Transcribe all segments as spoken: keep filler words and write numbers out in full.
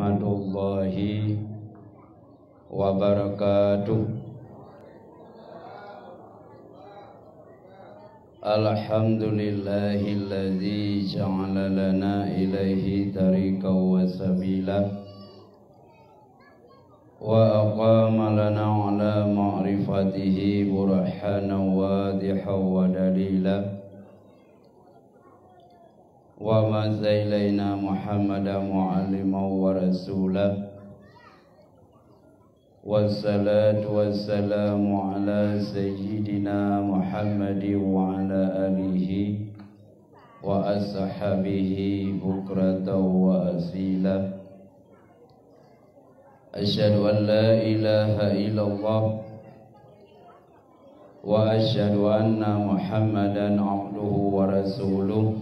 Warahmatullahi wabarakatuh. Alhamdulillahilladzi ja'ala lana ilaihi tariqan wa sabila, wa aqama lana ala ma'rifatihi burhanan wadihan wa dalila. Wa ba'atsa ilaina Muhammadan mu'alliman wa rasula. Wassalatu wassalamu ala sayyidina Muhammadin wa ala alihi wa ashabihi bukratan wa asila. Asyhadu an la ilaha illallah wa asyhadu anna Muhammadan abduhu wa rasuluh.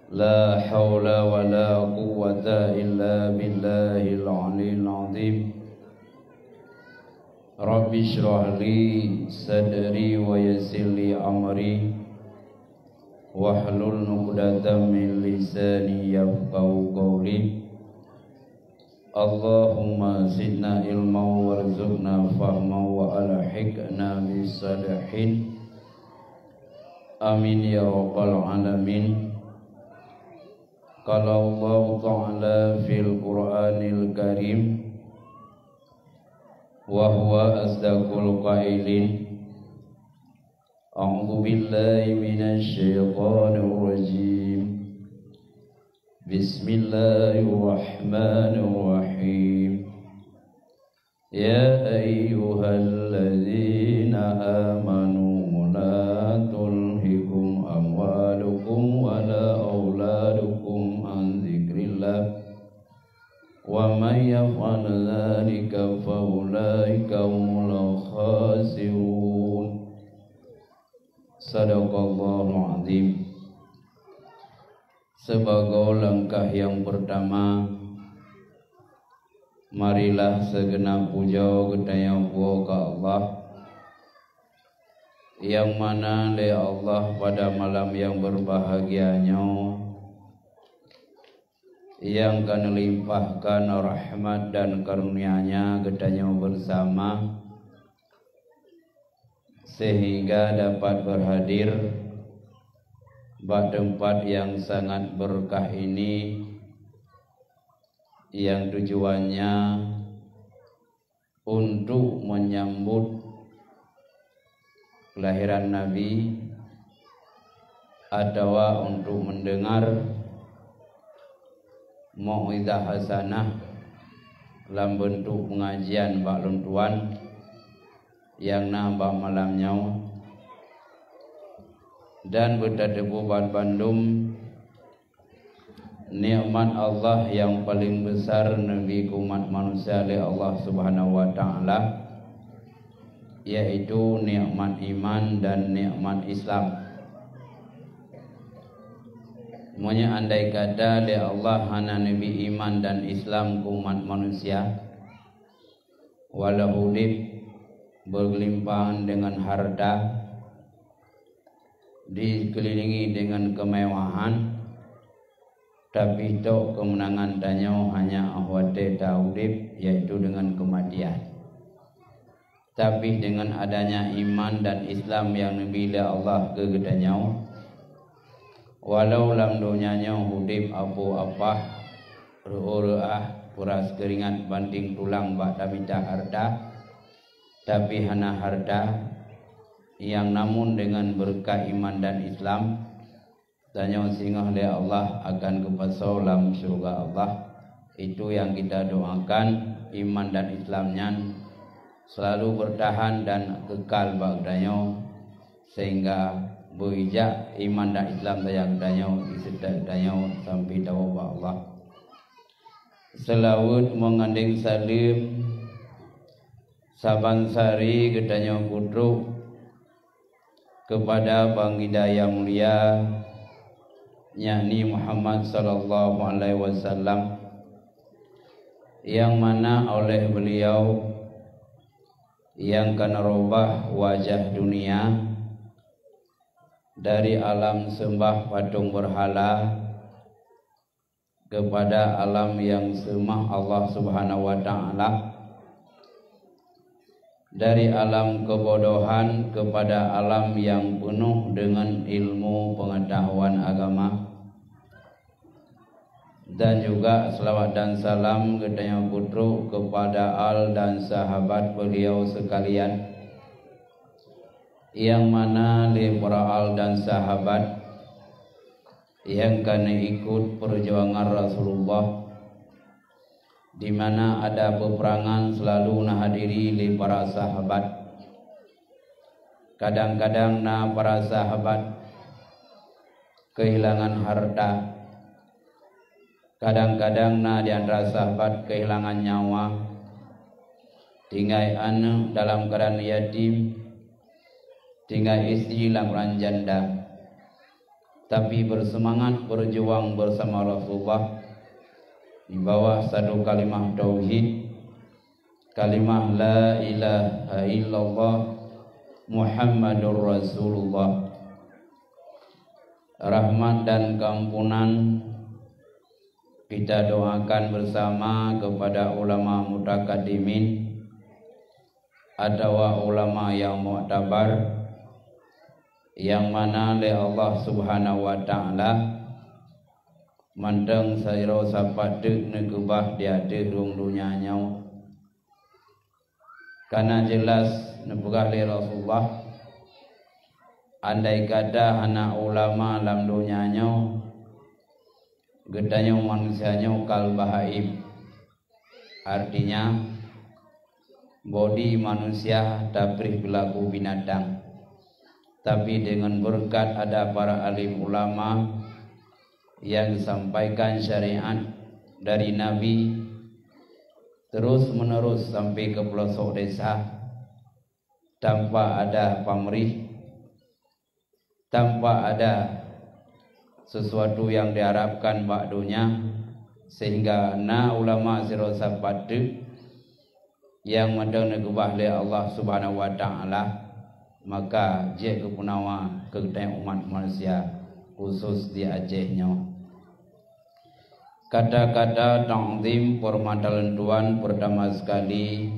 La haula wa la quwwata illa billahil aliyyil azim. Rabbi shrah li sadri wa yassir li amri wahlul 'uqdatam min lisani yafqahu qawli. Allahumma zidna ilman warzuqna fahman wa alhiqna bis salihin. Amin ya rabbal alamin. Qala Allahu ta'ala fil Qur'anil Karim, wa huwa asdaqul qailin. A'udzu billahi minasy syaithanir rajim. Bismillahirrahmanirrahim. Ya ayyuhalladzina amanu la tulhikum amwalukum wala auladukum an dzikrillah, wa may yaf'al dzalika fa ulaika humul khasirun. Sadaqallahul azim. Sibagoe langkah nyang peurtama, marilah sigeunab pujoe geutanyoe woe keu Allah, nyang mana lé Allah pada malam nyang beubahgia nyoe, nyang ka neulimpahkan rahmat dan karunia-Nya geutanyoe beusama, sehingga dapat beurhadir bak teumpat nyang sangat beureukat ini, nyang tujuannya untuk menyambut kelahiran Nabi atawa untuk mendengar mau'izah hasanah lam beuntuk peungajian bak lôn tuan nyang na bak malam nyoe, dan beutateupeue banmandum nikmat Allah nyang paleng beusar neubri keu umat manusia lé Allah Subhanahu wa Ta'ala, yaitu nikmat iman dan nikmat Islam. Meunyoe andai kata lé Allah hana neubri iman dan Islam keu umat manusia, walau udeb beugeulimpang deungon hareuta, dikeulilingui deungon keumewahan, tapi tok keumeunangan tanyoe hanya óh watée ta udeb, yaitu deungon keumatian. Tapi deungon adanya iman dan Islam nyang neubri lé Allah keu geutanyoe, walau lam donya nyoe udeb apoh apah, reuôh reuah, peuras keuringat banting tulang bak tamita hareuta, tapi hana hareuta, nyang namun deungon beureukat iman dan Islam, tanyoe singoh lé Allah akan geupasoe lam syeuruga Allah. Itu nyang kita doakan, iman dan Islam nyan selalu beurtahan dan keukal bak geutanyoe, sehingga beu ijak iman dan Islam tajak geutanyoe, iseutôt geutanyoe sampai tawoe bak Allah. Seulaweuet meungandeng saleuem saban sari geutanyoe peutrok keupada Baginda Yang Mulia, yakni Muhammad sallallahu alaihi wasallam, nyang mana oleh beliau nyang ka neurubah wajah dunia dari alam seumbah patong beurhala kepada alam yang seumah Allah Subhanahu wa Ta'ala, dari alam kebodohan kepada alam yang penuh dengan ilmu pengetahuan agama, dan juga selawat dan salam geutanyoe peutrok kepada al dan sahabat beliau sekalian, yang mana lé para al dan sahabat nyang ka neuikot peujuangan Rasulullah, di mana ada peperangan selalu neuhadiri lé para sahabat. Kadang-kadang na para sahabat keuhilangan harta, kadang-kadang na di antara sahabat keuhilangan nyawa, tinggai aneuëk dalam keuadaan yatim, tinggai istri lam keuadaan janda. Tapi berseumangat beujuang beusama Rasulullah di bawah satu kalimah tauhid, kalimah la ilaha illallah Muhammadur Rasulullah. Rahmat dan keampunan kita doakan bersama kepada ulama mutakaddimin atawa ulama yang muktabar, yang mana lé Allah Subhanahu wa Ta'ala mantong sidroe sapat teuk neukeubah di ateueh rhueng donya nyoe. Kana jeulaih neupeugah lé Rasulullah, andai kata hana ulama lam donya nyoe, geutanyoe manusia nyoe kal bahaim. Artinya, bodi manusia taprih beulaku binatang. Tapi dengan berkat ada para alim ulama yang sampaikan syariat dari Nabi terus menerus sampai ke pelosok desa, tanpa ada pamrih, tanpa ada sesuatu yang diharapkan bak donya, sehingga na ulama sidroe sapat teuk nyang mantong neukeubah lé Allah Subhanahu wa Ta'ala, maka jeuet geupeunawa keu geutanyoe umat manusia, khusus di Aceh nyoe. Kata-kata ta'zim peurmata lôn tuan pertama sekali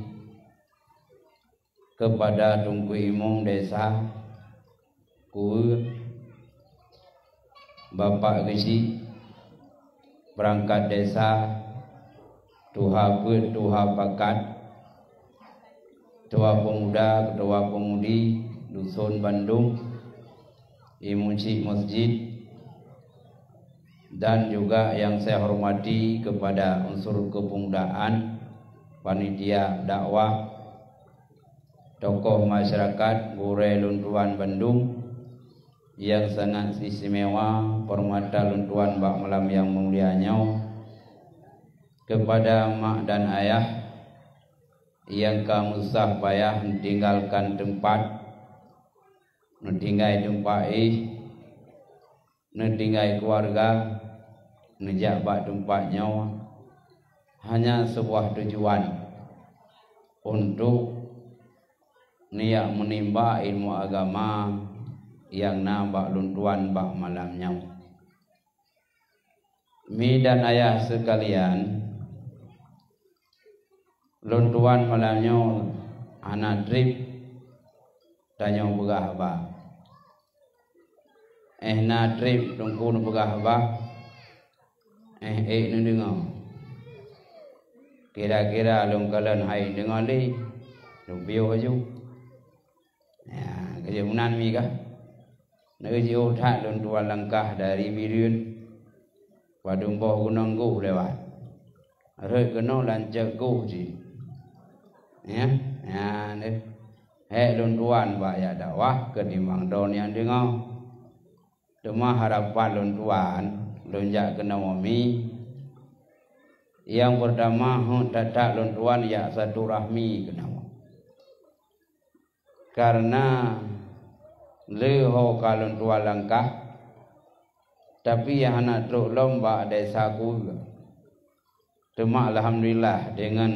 kepada Teungku Imum Desa, Kuweu, Bapak Geuchik, Peurangkat Desa, Tuha Peuet, Tuha Pakat, Ketua Pemuda, Ketua Pemudi, Dusun bandum, Imum Chik Masjid, dan juga yang saya hormati kepada unsur kepemudaan, panitia dakwah, tokoh masyarakat, gurée lôn tuan bandum, yang sangat istimewa, peurmata lôn tuan bak malam yang mulia nyoe, kepada mak dan ayah yang ka meusah payah neutinggalkan teumpat, neutinggai teumpat éh, neutinggai keuluwarga, neujak bak teumpat nyoe, hanya seubuah tujuan, untuk neujak meunimba ilmu agama nyang na bak lôn tuan bak malam nyoe. Mi dan ayah seukalian, lôn tuan malam nyoe hana treb tanyoe peugah haba. Éh na treb Teungku neupeugah haba, éh ék neudeungoe. Kira-kira lôn kalon hai deungoe lé, lôn piôh laju. Ya, keujeuet meunan mi kah? Neujiôh that lôn tuan langkah dari Bireuen, padum boh gunong goh lewat. Rhot keunoe lancet goh jih. Ya, ya deh. Hék lôn tuan bak jak dakwah keutimbang droe nyang deungoe. Teuma harapan lôn tuan, lôn jak keunoe mi, nyang peurtama heuet that-that lôn tuan jak silaturahmi keunoe. Kareuna lé ho ka lôn tuan langkah, tapi hana trok lom bak desa Kuweu. Teuma alhamdulillah, deungon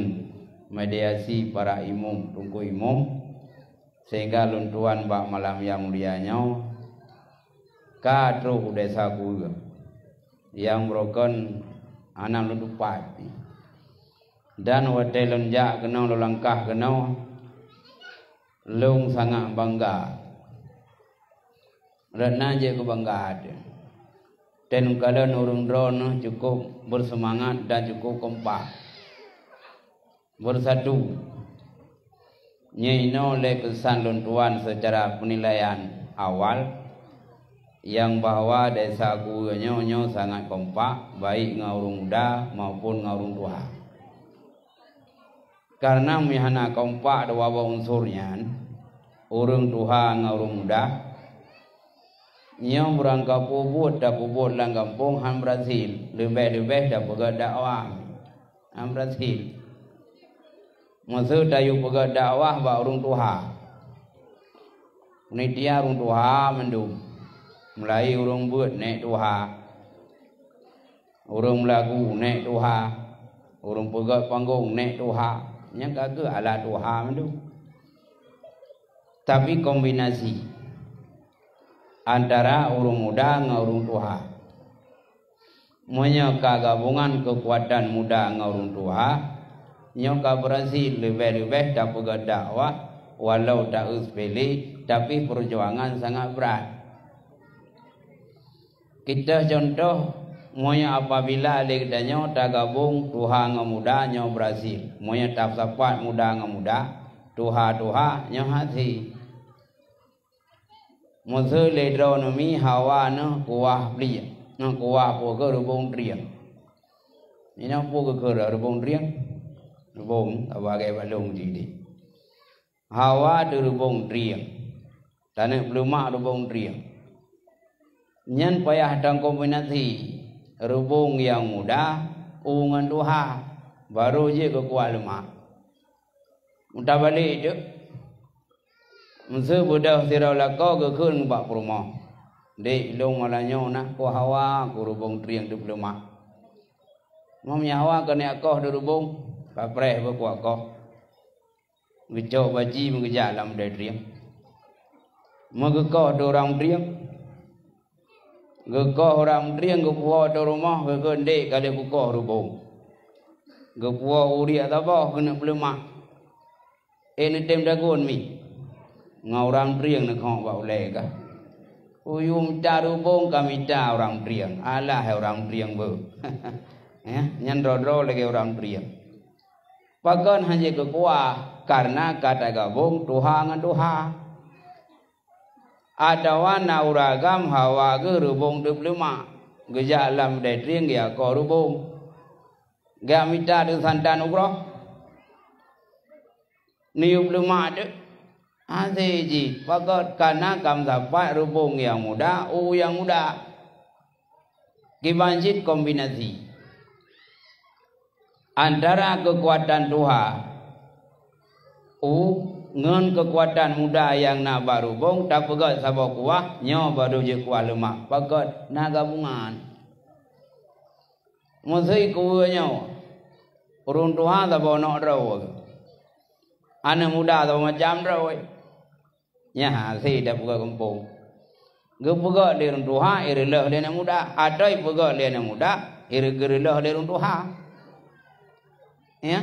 mediasi para imum, teungku imum, sehingga lôn tuan bak malam nyang mulia nyoe ka trok u desa Kuweu. Nyang beurukon Hana lôn tupat. Dan watée lôn jak keunoe, lôn langkah keunoe, lôn sangat bangga. Rot na jeuet keu bangga teuh. Teuh lôn kalon ureuëng droeneueh cukup beuseumangat dan cukup kompak, beusatu. Nyoe inoe lé keusan lôn tuan seucara peunilaian awal, nyang bahwa desa Kuweu nyoe, nyoe sangat kompak, baik ngon ureuëng muda maupun ngon ureuëng tuha. Kareuna meuhana kompak dua boh unsur nyan, ureuëng tuha ngon ureuëng muda, nyoe beurangkapeue buet tapeubuet lam gampông hán beurhasil, leubeh-leubeh tapeugét dakwah hán beurhasil. Meuseu tayue peugét dakwah bak ureuëng tuha, panitia ureuëng tuha mandum, mulai ureuëng beuet nèk tuha, ureuëng meulagu nèk tuha, ureuëng peugét panggong nèk tuha, nyang ka geuh ala tuha mandum. Tapi kombinasi antara ureuëng muda ngon ureuëng tuha. Meunyoe ka gabungan keukuatan muda ngon ureuëng tuha, nyoe ka beurhasil leubeh-leubeh tapeugét dakwah, walau taeu seupele, tapi peujuangan sangat brat. Kita contoh, meunyoe apabila lé geutanyoe tagabong tuha ngon muda, nyoe beurhasil. Meunyoe tasapat muda ngon muda, tuha-tuha, nyoe hase. Meuseu lé droeneuh mi hawa neuh kuwah pliek, neuh kuwah peue keuh reubong trieng. Inoe peue keuh reubong trieng? Reubong, haba lagée bak lôn jih. Hawa teuh reubong trieng, taneuk peuleumak reubong trieng. Nyan payah takombinasi reubong nyang muda, u ngon tuha, barô jeuet keu kuwah leumak. Meutabalik teuk, meuseu beudôh sidroe lakoe geukheun bak peurumoh, "Dek, lôn malam nyoe na keuh hawa keuh reubong trieng teupeuleumak." Meunyoe hawa keuneuk koh di reubong, ka preh beukuak koh. Geucok baji meugeujak lam dai trieng. Meugeukoh di urang trieng, geukoh urang trieng, geupuwoe di rumoh, geukheun, "Dek, ka lheueh kukoh reubong." Geupuwoe uriek saboh keuneuk peuleumak. "Eh, neutem dagon mi." Ngon urang trieng neukhok bak ulée kah. Uyueng mita reubong ka mita urang trieng. Alah, hai urang trieng beuh. Ya, nyan droe-droe lagée urang trieng. Pakon hana jeuet keu kuwah? Kareuna ka tagabong tuha ngon tuha. Atawa na ureuëng agam hawa geuh reubong teupeuleumak, geujak lam dai trieng geukoh reubong. Geumita teuh santan ugroe. Neuyue peuleumak teuk. Hase jih, pakon? Kareuna ka meusapat reubong nyang muda u nyang muda. Kiban cit kombinasi antara keukuatan tuha u ngon keukuatan muda nyang na bak reubong, tapeugét saboh kuwah, nyoe barô jeuet kuwah leumak. Pakon? Na gabungan. Meuseu Kuweu nyoe, ureuëng tuha saboh nyoe droe, aneuëk muda saboh macam droe. Nyan hase tapeugét gampông. Geupeugét lé ureuëng tuha, ireulôh lé aneuëk muda, atawa ipeugét lé aneuëk muda, ire-, geureulôh lé ureuëng tuha. Ya.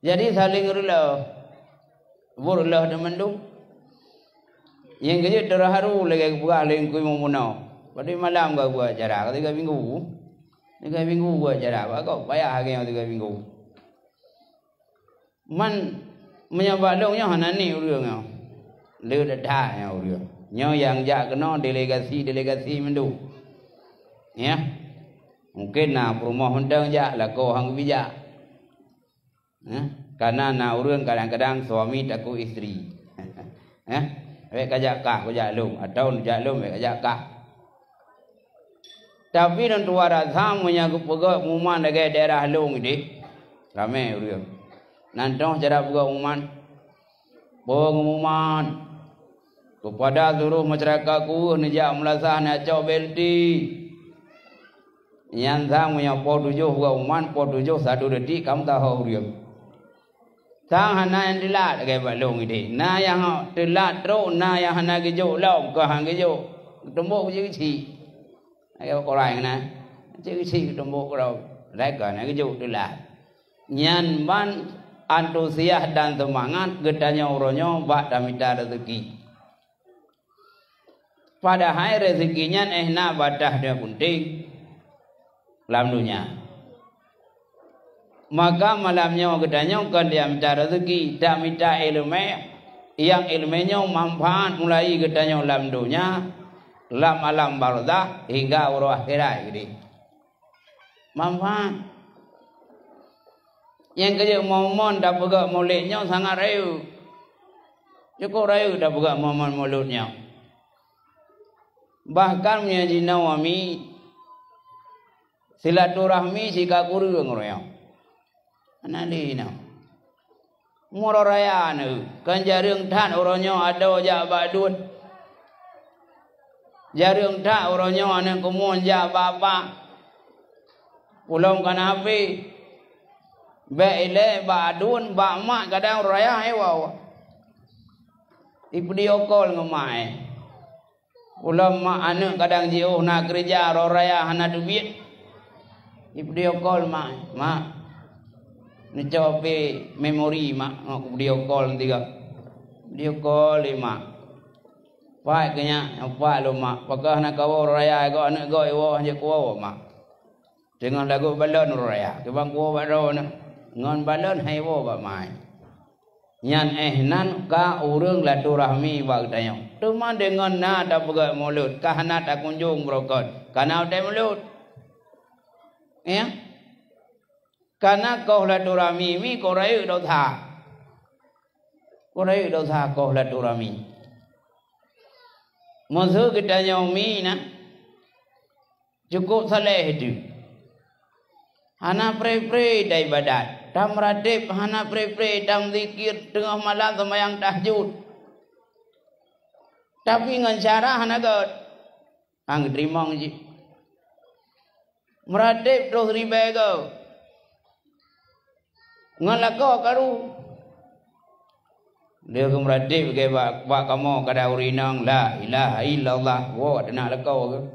Jadi saléng reulôh. Buet reulôh teuh mandum. Nyang keujeuet teuharu lagée geupeugah lé Teungku Imum bunoe. Padub malam ka geubuet acara, ka tiga minggu. Tiga minggu buet acara, bak gob payah lagée nyoe tiga minggu. Man, meunyoe bak lôn nyoe hana ni ureuëng nyoe. Le that-that nyoe ureuëng. Nyoe nyang jak keunoe delegasi-delegasi mandum. Ya. Mungken na peurumoh mantong jak, lakoe han geubijak. Ya. Karena na ureuëng kadang-kadang suami takot istri. Ya. Wek kajak kah, kujak lôn. Atau jak lôn, wek kajak kah. Tapi lôn tuan rasa meunyoe geupeugét pengumuman lagée daerah lôn ideh, ramé ureuëng. Nan toh cara peugét pengumuman, "Pengumuman kepada seluruh masyarakat Kuweu neujak meulasah, neucok belti." Nyan sang meunyoe poh tujoh peugét pengumuman, poh tujoh satu detik ka meusaho ureuëng. Sang hana nyang teulat lagée bak lôn ideh. Na nyang teulat trok, na nyang hana geujok lom, ka han geujok. Geutumbok beuji geuchik. Lagée bak korai na. Cik-cik tumbok keudroe, laén ka na geujok teulat. Nyan ban antusias dan seumangat geutanyoe uroe nyoe bak tamita rezeki. Padahai rezeki nyan éh na bataih dan gunting lam donya. Maka malam nyoe geutanyoe kon tamita rezeki, tamita iéleumé, nyang iéleumé nyoe manfaat mulai geutanyoe lam donya, lam alam barzakh hingga uroe akhirat keudeh. Manfaat. Nyang keujeuet mon-mon tapeugah mulod nyoe sangat rayeuk. Cukôp rayeuk tapeugah mon-mon mulod nyoe. Bahkan meunyoe jinoe ami silaturahmi sika kureueng uroe nyoe. Hana lé inoe. Uroe raya nyoe, kan jareueng that uroe nyoe adoe jak bak aduen. Jareueng that uroe nyoe aneuk keumuen jak bak apa. Ulôn kana hapé. Bèk ilèe bak aduen, bak mak kadang uroe raya, eh, woe. Ipidio call ngon mak, eh. Ulôn mak aneuk kadang jiôh na keureuja, uroe raya hana teubiet. Ipidio call mak, "Mak, neucok pih memori mak, mak kupidio call tiga." Pidio call lé mak. "Pat keu nyak?" "Pat lôn mak." "Pakon hana kawoe uroe raya, goe aneuk goe iwoe, hanjeuet kuwoe mak. Teungoh lagot balon uroe raya, kiban kuwoe bak droeneuh. Ngon balon han iwoe bak mak." Nyan éh nan ka ureueng laturahmi bak geutanyoe. Teuma deungon na tapeugah mulod, ka hana takunjong beurokot, kana watèe mulod. Ya? Kana koh laturahmi mi koh rayeuk dosa. Koh rayeuk dosa koh laturahmi. Meuseu geutanyoe mi na, cukôp saleh teuh. Hana pré-pré taibadat, tameuratéb hana pré-pré, tameudzikir teungoh malam seumayang tahajud. Tapi ngon syara hana göt. Hana geuteurimong jih. Meuratéb troh ribèe goe. Ngon lakoe karu. Lheueh geumeuratéb lagèe bak, bak kamoe kada ureueng inong, "La ilaha illallah." Woe, teunak lakoe geuh.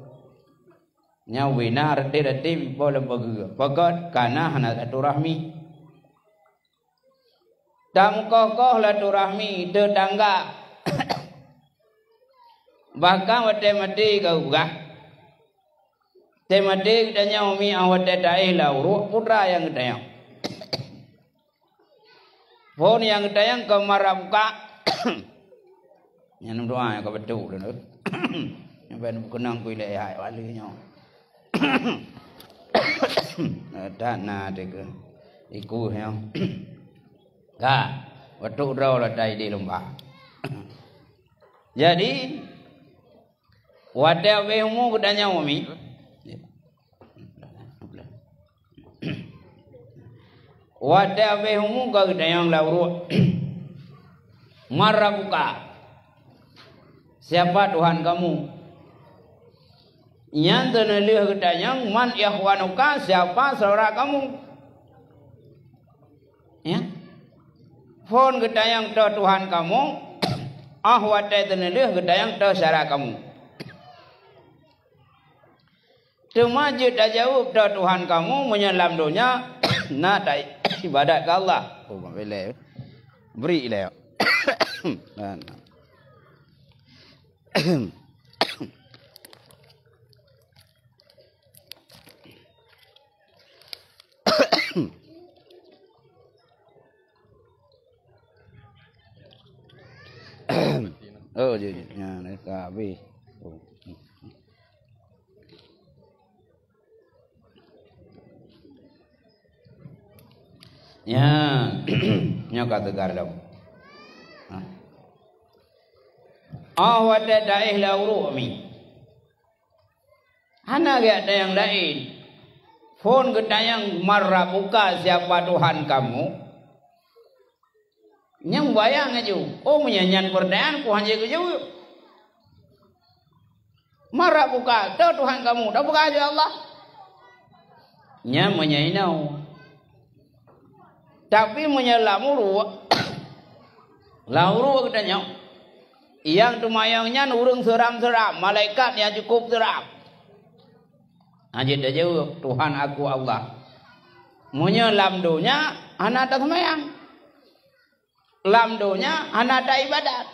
Nyan ubé na ratéb-ratéb ipo lam pageue. Pakon? Kana hana silaturahmi. Tameukoh-koh laturahmi teutangga. Bahkan watèe maté ka geupeugah. Watèe maté geutanyoe mi, ah, watèe taéh lam uruek, peue treuk nyang geutanyoe. Phôn nyang geutanyoe ka mara buka. Nyan doa nyang ka beutôi lôn. Nyan ban beukeunong kui lé hai wali nyoe. Dan na dikeue iku nyoe. Ka, watèe droe lôn tai di lôn ba. Jadi, watèe habéh umu geutanyoe mi. Watèe habéh umu ka geutanyoe lam uruek. Man rabbuka? Siapa Tuhan kamu? Nyan teuneulheueh geutanyong, "Man ikhwanuka?" Siapa syedara kamu? Ya. Phôn geutanyong, "Toh Tuhan kamu?" Ah, watèe teuneulheueh geutanyong, "Toh syedara kamu?" Teuma jeuet tajaweueb, "Toh Tuhan kamu," meunyoe lam donya na ta-, ibadat keu Allah. Oh, mak belek. Bri lé. Oh, jeuet, jeuet. Nyan, ka habéh. Oh. Ya, nyoe ka teuga lom. Ha. Oh, watèe taéh lam uruek mi. Hana geutanyong laén. Phôn geutanyong, "Man rabbuka?" Siapa Tuhan kamu? Nyang bayang aju. Oh, meunyoe nyan peurtanyaan, ku hanjeuet geujaweueb. "Man rabbuka?" Toh Tuhan kamu? Tapeugah, "Ya Allah." Nyan meunyoe inoe. Tapi meunyoe lam uruek, lam uruek geutanyoe, nyang teumayong nyan ureueng seuram-seuram, malaikat nyang cukôp seuram. Hana jeuet tajaweueb, "Tuhan aku Allah." Meunyoe lam donya hana taseumayang, lam donya hana taibadat.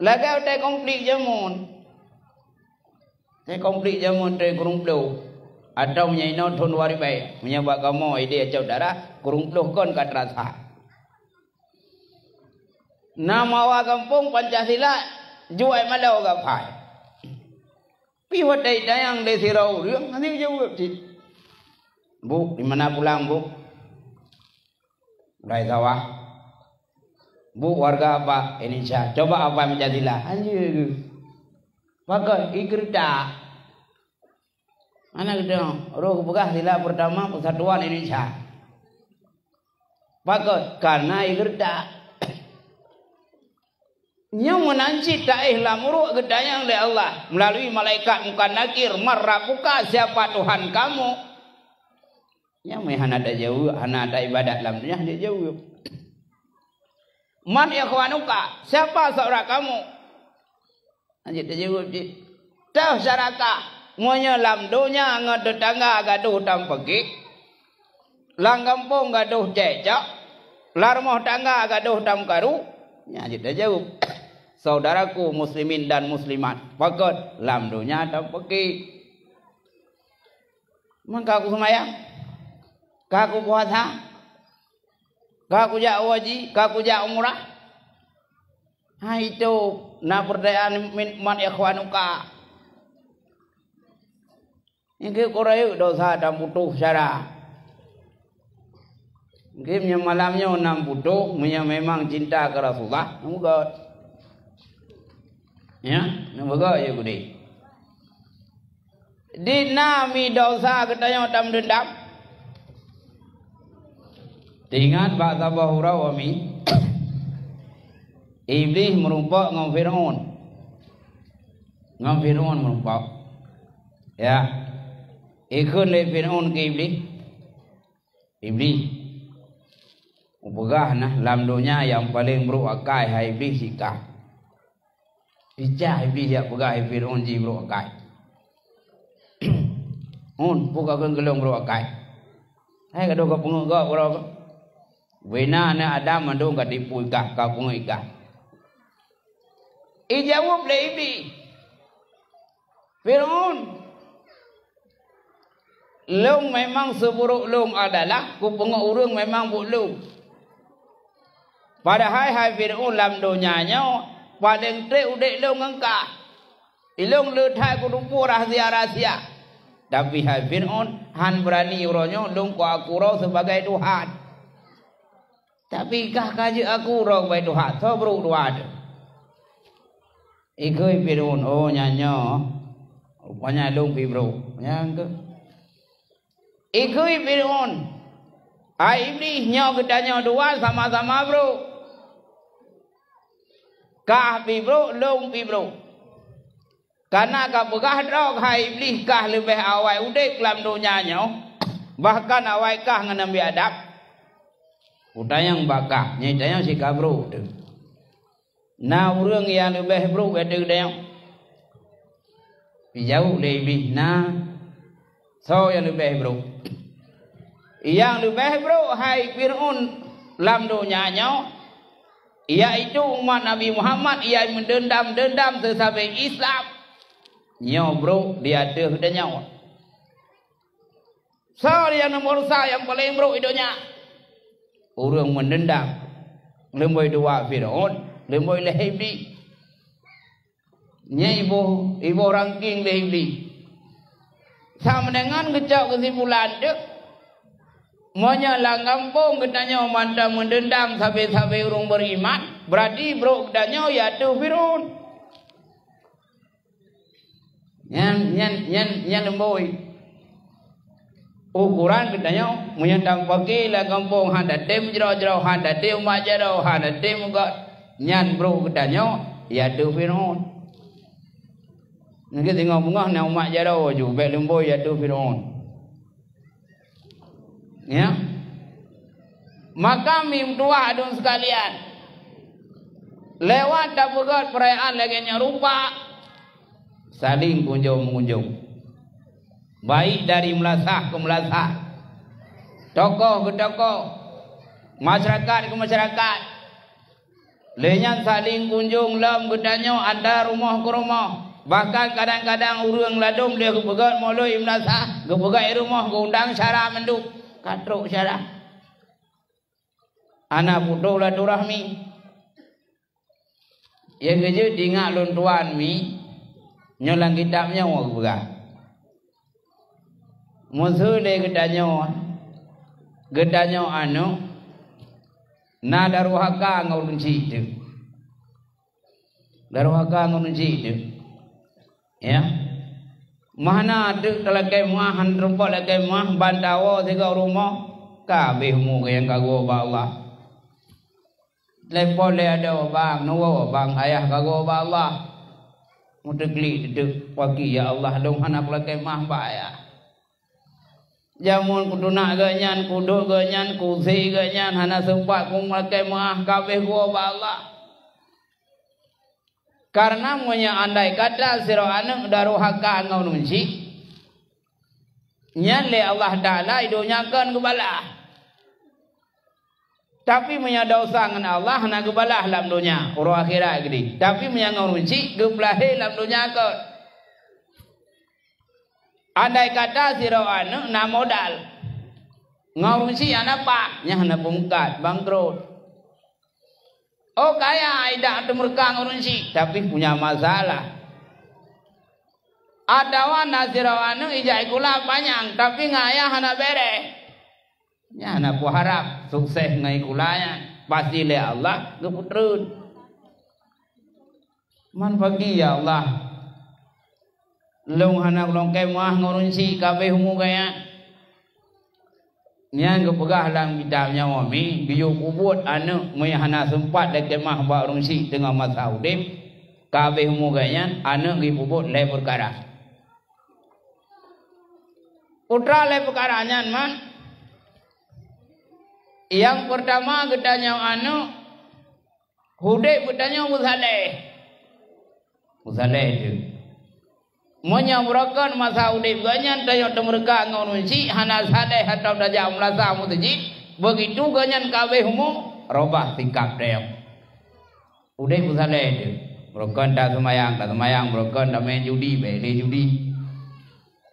Lagèe watèe konflik jameun. Watèe konflik jameun watèe kureueng ploh. Atau meunyoe inoe thôn dua ribèe. Meunyoe bak kamoe idéh saudara, kureueng ploh kon ka teurasa. Na meuawa gampông Pancasila, juai malo geuphai. Pih watèe itanyong lé sidroe ureueng, hana jaweueb cit. "Bu, di mana pulang, Bu?" "Dari sawah." "Bu, warga apa?" "Indonesia." "Coba apa Pancasila?" "Anjir." "Pakon?" "I geureutak." Hana geudong. Roh geupeugah sila pertama persatuan Indonesia. Pakon? Karena i geureutak. Nyoe meunan cit taéh lam uruek geutanyong lé Allah meulalu malaikat Mungkar Nakir, "Man rabbuka?" Siapa Tuhan kamu? Nyoe meuhana tajaweueb, hana taibadat lam donya, hana jaweueb. "Man ikhwanuka?" Siapa saudara kamu? Hana jeuet tajaweueb cit. Toh syedara, meunyoe lam donya ngon teutangga gadoh tampeuki, lam gampông gadoh cekcok, lam rumoh tangga gadoh tameukaru, nyan jeuet tajaweueb. Saudaraku muslimin dan muslimat, pakon lam donya tampeuki. Man ka kuseumayang, ka kupuasa, ka kujak haji, ka kujak umrah. Hai itu, na peurtanyaan min, man ikhwanuka. Nyang keu kurayeuk dosa dan putoh syara. Mungkin nyang malam nyoe nam putoh, meunyoe memang cinta keu Rasulullah, nyoe beugöt. Ya, nyoe beugöt ya gudi. Di na mi dosa geutanyoe tameudeundam. Teuingat bak saboh uroe mi, Iblih meurumpok ngon Fir'aun. Ngon Fir'aun meurumpok. Ya. Ikheun lé Fir'aun keu Iblih, "Iblih, kupeugah na lam donya nyang paleng brok akai hai Iblih sikah." Picah Iblih jak peugah hai Fir'aun jibrok akai. "Un, peue ka kheun keu lôn brok akai? Hai ka dong ka peungeut gob keudroe kah? Bubena aneuëk Adam mandum ka tipu ikah, ka peungeut ikah." Ijaweueb lé Iblih, "Fir'aun, lôn memang seuburok lôn adalah kupeungeut ureuëng memang buet lôn. Padahai hai Fir'aun, lam donya nyoe paleng treb udeb lôn ngon kah. Ilôn le that kuteupeu rahsia-rahsia. Tapi hai Fir'aun, hán beurani uroe nyoe lôn kuaku droe sibagai Tuhan." Tapi kah ka jeuet aku droe ubak Tuhan, soe brok dua teuh? Ikheun Fir'aun, "Oh, nyan nyoe, rupanya lôn pih brok." Nyang keu, ikheun Fir'aun, "Hai Iblih, nyoe geutanyoe dua sama-sama brok. Kah pih brok, lôn pih brok. Kana ka peugah droe hai Iblih kah leubeh awai udeb lam donya nyoe, bahkan awai kah ngon Nabi Adam." Kutanyong bak kah, nyoe tanyong si ka brok teuh. Na ureuëng nyang leubeh brok ateueh geutanyoe? Ijaweueb lé Iblih, "Na." "Soe nyang leubeh brok?" "Nyang leubeh brok hai Fir'aun lam donya nyoe, yaitu umat Nabi Muhammad nyang meudeundam-deundam seusabe Islam. Nyoe brok di ateueh geutanyoe." "Soe nyang nomor sa nyang paleng brok di donya?" "Ureuëng meudeundam, leumboi dua Fir'aun, leumboi lhèe Iblih." Nyan iboh, iboh ranking lé Iblih. Sama deungon geucok keusimpulan teuk, meunyoe lam gampông geutanyoe mantong meudeundam sabe-sabe ureuëng beriman, berarti brok geutanyoe yaitu Fir'aun. Nyan, nyan, nyan, nyan leumboi. Ukoran geutanyoe, meunyoe tampaki lam gampông hana tem jroh-jroh, hana tem umat jaroe, hana tem ugat, nyan brok geutanyoe, yaitu Fir'aun. Nyoe singoh beungoh na umat jaroe ju, bèk leumboi yaitu Fir'aun. Ya. Maka meutuwah aduen sekalian, lewat tapeugöt peurayaan lagèe nyoe rupa, saling kunjong-meungunjong. Baik dari meulasah keu meulasah, tokoh keu tokoh, masyarakat keu masyarakat. Lheueh nyan saléng kunjong lom geutanyoe antara rumoh keu rumoh. Bahkan kadang-kadang ureuëng ladôm lheueh geupeugét mulod meulasah, geupeugét rumoh geuundang syara mandum, ka trok syara. Hana putôh silaturahmi. Nyang keujeuet ingat lôn tuan mi, nyoe lam kitab nyoe geupeugah. Meuseu lé geutanyoe, geutanyoe aneuëk, na daruhaka ngon ureuëng chik teuk. Daruhaka ngon ureuëng chik teuk. Ya. Meuhana teuk talakée meuah, han teurumpok lakée meuah, ban tawoe sigoe rumoh, ka habéh umu nyang ka geuwoe bak Allah. Telepon lé adoe, "Bang, neuwoe, Bang, ayah ka geuwoe bak Allah." Meuteuklik teuk, "Paki, ya Allah, lôn hana peulakée meuah bak ayah. Jameun kutunak geuh nyan, kudok geuh nyan, kuse geuh nyan, hana seumpat kumeulakée meuah, ka habéh geuwoe bak Allah." Kareuna meunyoe andai kata sidroe aneuëk daruhaka ngon ureuëng chik, nyan lé Allah Taala i donya kon geubalah. Tapi meunyoe desya ngon Allah hana geubalah lam donya, uroe akhirat keudeh. Tapi meunyoe ngon ureuëng chik geupeulahé lam donya kon. Andai kata sidroe aneuëk na modal, ngon ureuëng chik hana paih, nyan hana peumeukat, bangkrot. Oh kaya, idak teumeureuka ngon ureuëng chik, tapi punya masalah. Atawa na sidroe aneuëk ijak sikula panyang, tapi ngon ayah hana béreh. Nyan hana peuharab sukses ngon sikula nyan. Pasti lé Allah geupeutreun. Man pagi, ya Allah, lôn hana kulakée meuah ngon ureuëng chik, ka habéh umu geuh nyan. Nyan geupeugah lam kitab nyoe mi, geuyue peubuet aneuëk meunyoe hana seumpat lakée meuah bak ureuëng chik teungoh masa udeb, ka habéh umu geuh nyan, aneuëk geuyue peubuet lhée peukara. Peue teuma lhée peukara nyan man? Nyang peurtama geutanyoe aneuëk, udeb geutanyoe meusaléh. Meusaléh teuk. Meunyoe beurokon masa udeb geuh nyan tanyoe teumeureuka ngon ureuëng chik, hana saléh atau tajak meulasah meuseujid, beugitu geuh nyan ka habéh umu, robah sikab tanyoe. Udeb meusaléh teuk. Beurokon taseumayang, taseumayang, beurokon tameu'en judi, bék lé judi.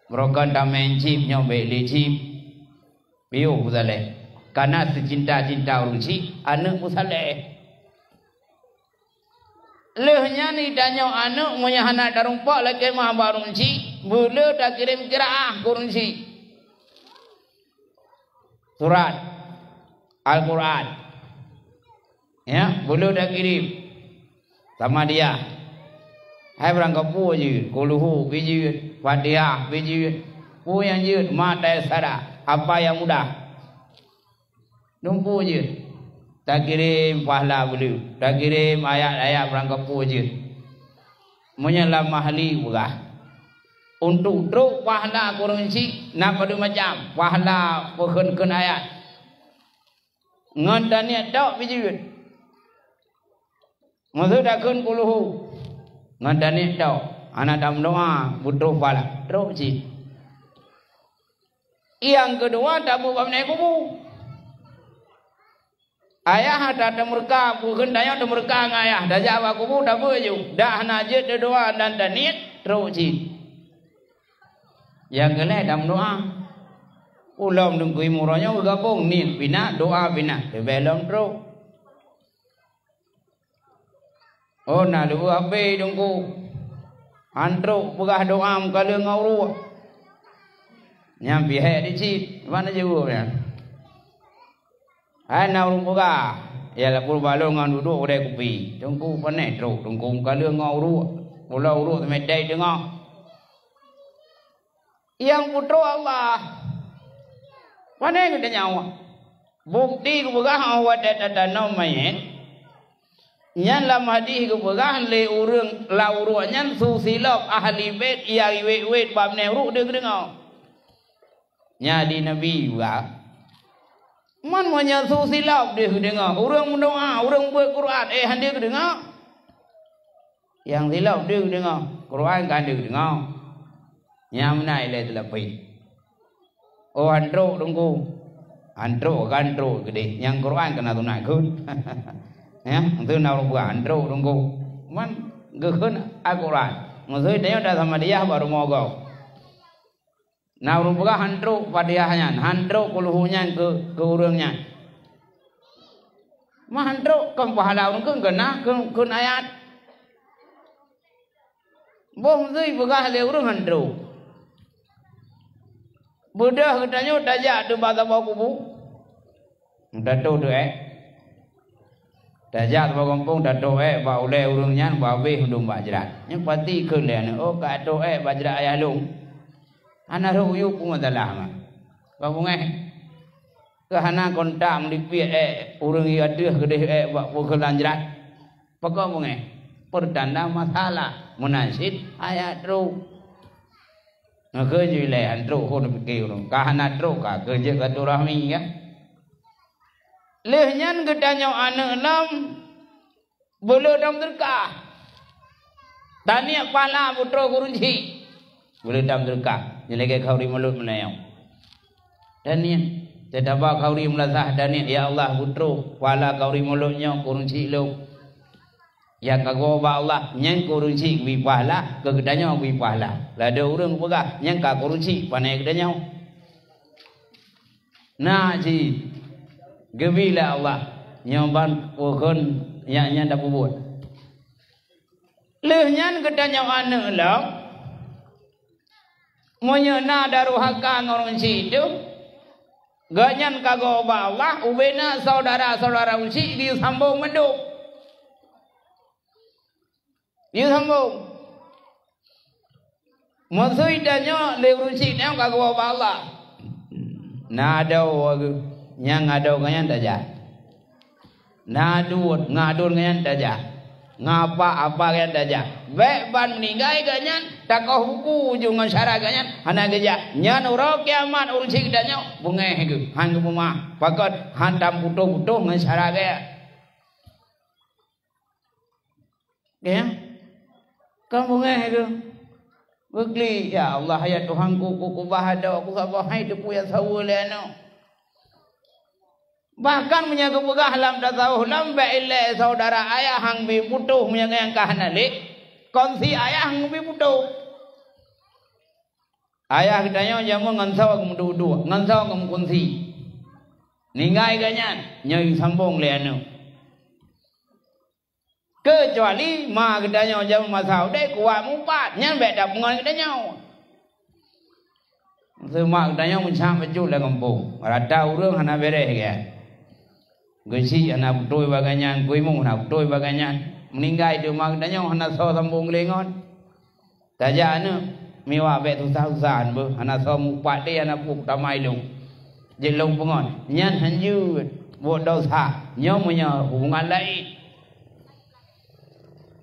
Beurokon tameu'en chip, nyoe bék lé chip. Piôh meusaléh. Kareuna seucinta-cinta ureuëng chik, aneuëk meusaléh. Lheueh nyan geutanyoe aneuëk meunyoe hana tarumpok lakée meuah bak ureuëng chik, beu le takirém qiraah keu ureuëng chik. Surat Al-Quran. Ya, beu le takirém. Samadiyah. Hai barangkapeue jeuet, kulhu pih jeuet, Fatihah pih jeuet. Peue nyang jeuet, ma tayassara, apa nyang mudah. Dumpeue jeuet. Takirém pahala beu le, takirém ayat-ayat barangkapeue jeuet. Meunyoe lam mahli peugah, untuk trok pahala keu ureuëng chik na padum macam, pahala peukheun-kheun ayat. Ngon taniet tok pih jeuet. Meuseu takheun kulhu, ngon taniet tok, hana tameudoá, beutroh pahala, trok cit. Nyang keudua, tabeuet bak meunan kubu. Ayah ata teumeureuka, peue kheun tanyoe teumeureuka ngon ayah, tajak bak kubu tabeuet ju. Dak hana jeuet teudoá dan taniet, trok cit. Nyang keu lhée tameudoá. Ulôn deungon imeum uroe nyoe geugabong, niet pih na, doá pih na, leubeh lom trok. Oh, na leuweuh abée Teungku. Han trok peugah doá meukaleueng ngon uruek. Nyan pih hék di cit, ban na jaweueb nyan. Hai na ureuëng peugah, ya lapor balon ngon dudoe udée kupi. Teungku, pané trok Teungku meukaleueng ngon uruek. Pula uruek seumeudai teungoh. Nyang putroe Allah. Pané geutanyoe? Bukti geupeugah 'oh watée tatanom manyét, nyan lam hadih geupeugah lé ureuëng lam uruek nyan su silop ahli bét nyang iwét-wét bak meunan uruek deuh geudeungoe. Nyan di Nabi peugah, man meunyoe su silop deuh geudeungoe, ureuëng meudoá, ureuëng beuet Quran, eh, han deuh geudeungoe. Nyang silop deuh geudeungoe, Quran ka han deuh geudeungoe. Nyang meunan ilée teulapeh. Oh, han trok Teungku. Han trok, han trok keudeh. Nyang Quran keunan sunat kheun. Ya, itu na ureuëng peugah han trok Teungku. Man geukheun Al-Quran. Maksud tanyoe dah sama dia bak rumoh gob. Na ureuëng peugah han trok Fatihah nyan, han trok kulhu nyan keu, keu ureuëng nyan. Mah han trok kon pahala ureuëng kheun, keu na, keu, keu ayat. Boh meusui peugah lé ureuëng han trok. Beudôh geutanyoe tajak teuh bak saboh kubu. Tato teuh ék. Tajak saboh gampông tato ék bak ulée ureuëng nyan, bak abéh undum bak jrat. Nyan pasti kheun lé aneuk, "Oh, ka to ék bak jrat ayah lôn." Hana rhot yub peue masalah mah. Ka beungéh. Ka hana kontak meulipiek ék ureuëng ateueh keudeh ék bak peukeulan jrat. Pakon beungéh? Peurtanda masalah. Meunan cit ayat trok. Ngeukheun jih ilée han trok, hon pike ureuëng. Ka hana trok, ka keu jeuet silaturahmi, kan? Lheueh nyan geutanyoe aneuk lom beuleueh dong teuka. Taniet pahala putroe keu ureuëng chik. Beuleueh dong teuka. Nyan lagée khauri mulod meunyoe. Taniet, teutabah khauri meulasah taniet, "Ya Allah, putroe, pahala khauri mulod nyoe keu ureuëng chik lôn." Nyang ka geuwoe bak Allah, nyan keu ureuëng chik geubri pahala, keu geutanyoe geubri pahala. Ladôm ureuëng peugah, nyan ka keu ureuëng chik, pane geutanyoe. Na cit geubri lé Allah, nyoe ban peue kheun nyang nyan tapeubuet. Lheueh nyan geutanyoe aneuk lom, meunyoe na daruhaka ngon ureuëng chik teuh, gobnyan ka geuwoe bak Allah, ubena syedara-syedara ureuëng chik geuyue sambong mandum. Geuyue sambong. Meusui tanyoe lé ureuëng chik nyoe ka geuwoe bak Allah. Na adoe, nyang adoe ngon nyan tajak. Na aduen, ngon aduen ngon nyan tajak. Ngon apa, apa ngon nyan tajak. Bék ban meuninggai gobnyan, takoh buku ju ngon syara gobnyan, hana geujak. Nyan uroe kiamat ureuëng chik tanyoe beungéh geuh, han geupeumah. Pakon? Han taputoh-putoh ngon syara gobnyan. Ya? Kon beungéh geuh. Beugli, "Ya Allah, ya Tuhanku, ku keubah adoe, ku saboh hai teupeu nyang saweue lé aneuk." Bahkan meunyoe geupeugah lam tasawuf, lam bék ilée syedara ayah han bi putôh meunyoe nyang ka hana lé, kongsi ayah han bi putôh. Ayah geutanyoe jameun ngon soe geumeuduek-duek, ngon soe geumeukunsi. Ninggai gobnyan, nyoe sambong lé aneuk. Keucuali ma geutanyoe jameun masa udeb kuat mupat, nyan bék tapeungon geutanyoe. Seuma geutanyoe meucah bacut lam gampông, rata ureuëng hana béreh gét. Geuchik hana beutôi bak gobnyan, geuimu hana beutôi bak gobnyan. Meuninggai teuma geutanyoe hana soe sambong lé ngon. Tajak aneuk, miwa bék susah-susah beuh, hana soe mupat deh, hana peue tamai lôn. Jeuet lôn peungon, nyan hanjeuet buet desya, nyoe meunyoe hubungan laén.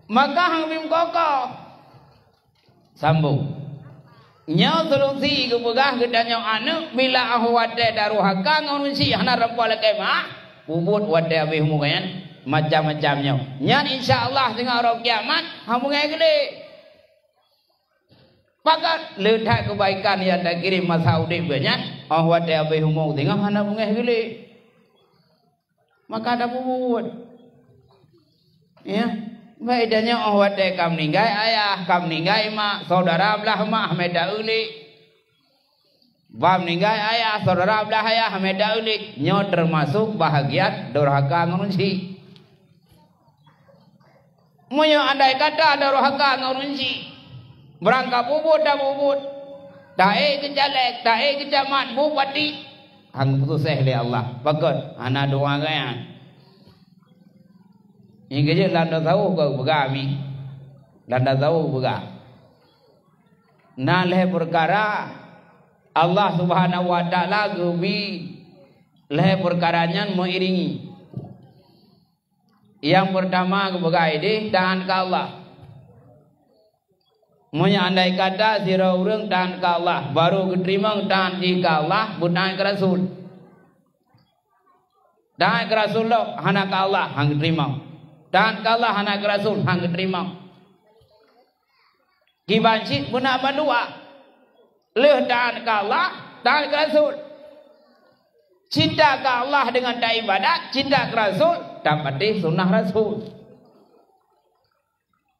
Maka han bi meukokoh. Sambong. Nyoe solusi geupeugah geutanyoe aneuk bila óh watée daruhaka ngon ureuëng chik hana rampoh lakée meu'ah, peubuet watée habéh umu nyan macam-macam nyoe. Nyan insya Allah singoh uroe kiamat han beungéh geuh lé. Pakat le that keubaikan nyang takirém masa udeb geuh nyan, óh watée habéh umu singoh hana beungéh geuh lé. Maka tapeubuet. Ya. Bék tanyoe óh watée ka meuninggai ayah, ka meuninggai mak, syedara blah mak, hamé ta-eu lé. Bak meuninggai ayah, syedara blah ayah, hamé ta-eu lé. Nyoe teumasok bahagian durhaka ngon ureuëng chik. Meunyoe andai kata durhaka ngon ureuëng chik, beurangkat peubuet dan peubuet, taék keu caleg, taék keu camat, bupati, han geupeususéh lé Allah. Pakon? Hana doá gobnyan. Nyang keujeuet lam tasawuf ka geupeugah mi. Lam tasawuf geupeugah. Na lhée peukara Allah Subhanahu wa Taala geubri lhée peukara nyan meuiringi. Nyang peurtama geupeugah ideh taát keu Allah. Meunyoe andai kata sidroe ureuëng taát keu Allah, barô geuteurimong taát jih keu Allah, beutaát keu rasul. Taát keu rasul lom hana keu Allah, han geuteurimong. Taát keu Allah hana keu rasul, han geuteurimong. Kiban cit beuna bandua. Lheueh taat keu Allah, taat keu Rasul. Cinta keu Allah deungon taibadat, cinta keu Rasul, tapatéh sunnah Rasul.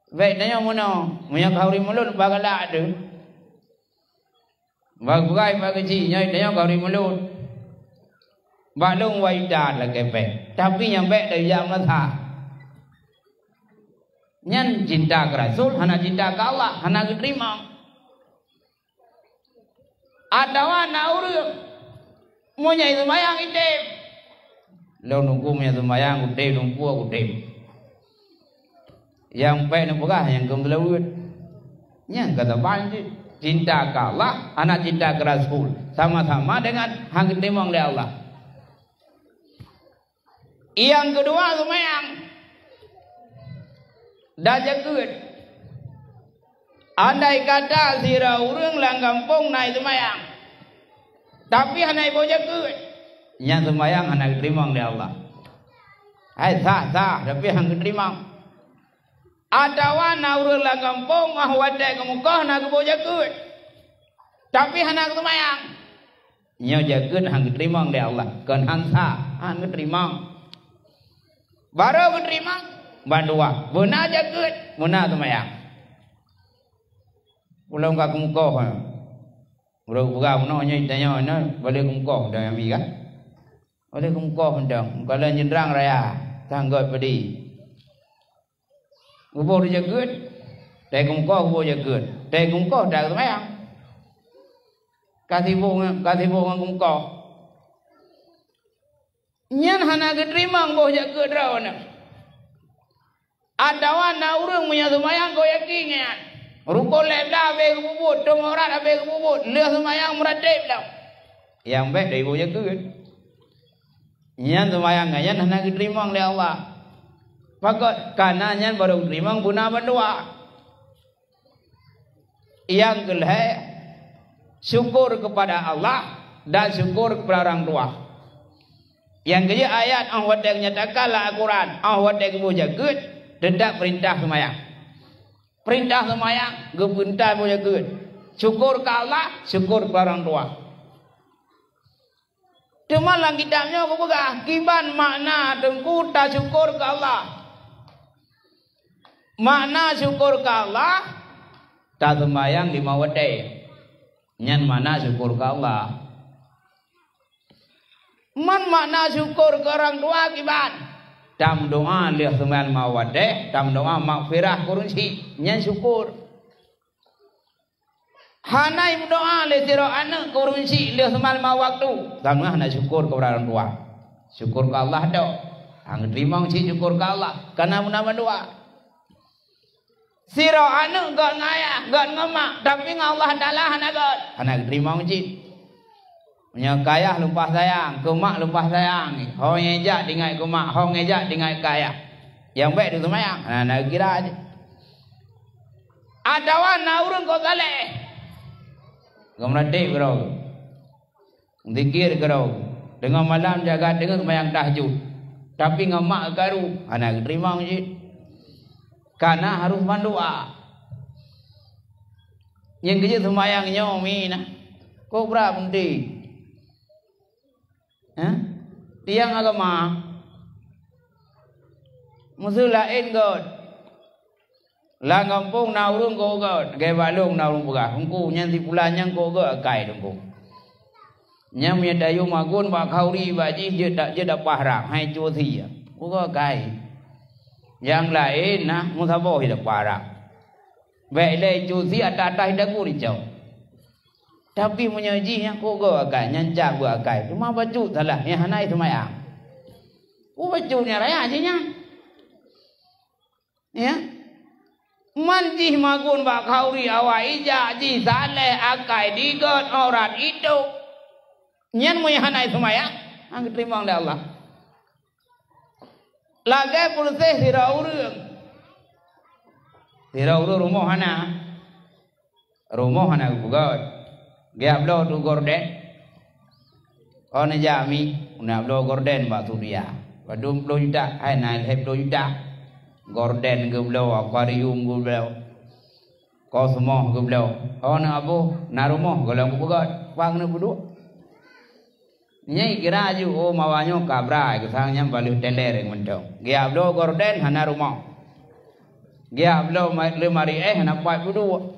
Bèk tanyoe meunoe, meunyoe ka ureueng mulod bak galak teuh. Bak gurèe bak keuchik, nyoe tanyoe ka ureueng mulod. Bak lôn wanita lakèe bèk, tapi nyang bèk dari jak meunasah. Nyan cinta keu Rasul, hana cinta keu Allah, hana geuteurimong. Atawa na ureueng, meunyoe seumayang item. Lôn Teungku meunyoe seumayang udeb, Teungku udeb. Nyang pèng neupeugah nyang keu meuleuweut. Nyang keu saban cit. Cinta keu Allah, hana cinta keu Rasul. Sama-sama dengan han geuteurimong lé Allah. Nyang keudua seumayang dan jakeuet. Andai kata sidroe ureueng lam gampông na seumayang, tapi hana iboh jakeuet, nyan seumayang hana geuteurimong lé Allah. Hai sah-sah, tapi han geuteurimong. Atawa na ureueng lam gampông óh watèe geumeukoh na geuboh jakeuet, tapi hana geuseumayang. Nyoe jakeuet han geuteurimong lé Allah, kon han sah, han geuteurimong. Barô geuteurimong bandua, beuna jakeuet, beuna seumayang. Ulôn ka keumeukoh, ha. Ulôn peugah bunoe nyoe tanyoe nyoe, boleh keumeukoh dah nyami kan? Boleh keumeukoh dah, meukalon jeundrang raya, sanggot peudi. Geuboh di jakeuet, tai geumeukoh geuboh jakeuet, tai geumeukoh tai geuseumayang. Ka sibok ngon, ka sibok ngon geumeukoh. Nyan hana geuteurimong boh jakeuet droeneuh. Atawa na ureueng meunyoe seumayang keu yakin nyan, rukon lhèe blah habéh geupeubuet, tom aurat habéh geupeubuet, lheueh seumayang meuratéb lom. Nyang bèk dari boh jakeuet. Nyan seumayang nyan hana geuteurimong lé Allah. Pakon? Kana nyan barô geuteurimong beuna bandua. Nyang keulhèe, syukur keupada Allah dan syukur keupada ureueng tuha. Nyang keujeuet ayat óh watèe geunyatakan lam Al-Quran, óh watèe geuboh jakeuet, teutab peurintah seumayang. Peurintah seumayang, geupeurintah boh jakeuet. Syukur keu Allah, syukur keu ureueng tuha. Teuma lam kitab nyoe geupeugah, kiban makna Teungku tasyukur keu Allah. Makna syukur keu Allah, taseumayang limong watèe. Nyan makna syukur keu Allah. Man makna syukur keu ureueng tuha kiban? Tameudoa lheueh seumayang limong watèe, tameudoa maghfirah keu ureueng chik. Nyan syukur. Hana imeudoa lé sidroe aneuk keu ureueng chik lheueh seumayang limong waktu, sama hana syukur keu ureueng tuha. Syukur keu Allah tok. Han geuteurimong cit syukur keu Allah, kana beuna bandua. Sidroe aneuk göt ngon ayah, göt ngon mak, tapi ngon Allah Taala hana göt, hana geuteurimong cit. Meunyoe keu ayah lumpah sayang, keu mak lumpah sayang, ho nyang jak diingat keu mak, ho nyang jak diingat keu ayah. Nyang bèk teuseumayang, hana, hana geukira cit. Atawa na ureueng kok saleh, geumeuratéb keudroe, zikir keudroe, teungoh malam jaga teungeut seumayang tahajud, tapi ngon mak geukaru, hana geuteurimong cit. Kana harôh mandua. Nyang keujeuet seumayang nyoe mi na, kok brat peunteng. Hah? Tiang agama. Meuseu laén göt. Lam gampông na ureueng kok göt, lagèe bak lôn na ureueng peugah, "Teungku, nyan si pulan nyan kok göt akai, Teungku. Nyan meunyo tayue magun bak khauri bak jih, jeuet da-, jeuet dapah rang, hai cusi, kok göt akai." Nyang laén na meusaboh jeuet dapah rang. Bèk lé cusi ata-ata jitagun icok. Tapi meunyoe jih nyang kok göt akai, nyan cak beuakai, teuma bacut salah, nyan hana seumayang. Peue bacut nyan raya jih nyan? Ya. Man jih magun bak khauri awai ijak jih saleh akai digöt aurat itôp. Nyan meunyoe hana seumayang, han geuteurimong lé Allah. Lagèe peureuseh sidroe ureueng. Sidroe ureueng rumoh hana. Rumoh hana geupeugöt. Geujak bloe tu gorden. Oh neujak mi, neujak bloe gorden bak Suria. Padum ploh juta, hai na lhèe ploh juta. Gorden geubloe, akuarium geubloe. Kosmoh geubloe. Oh, na aboh, na rumoh gohlom kupeugöt. Pang na peuduek. Nyai kira ju, oh, mawa nyoe kabra, geusang nyang baleuh teler mantong. Geujak bloe gorden hana rumoh. Geujak bloe ma-, leumari éh hana pat peuduek.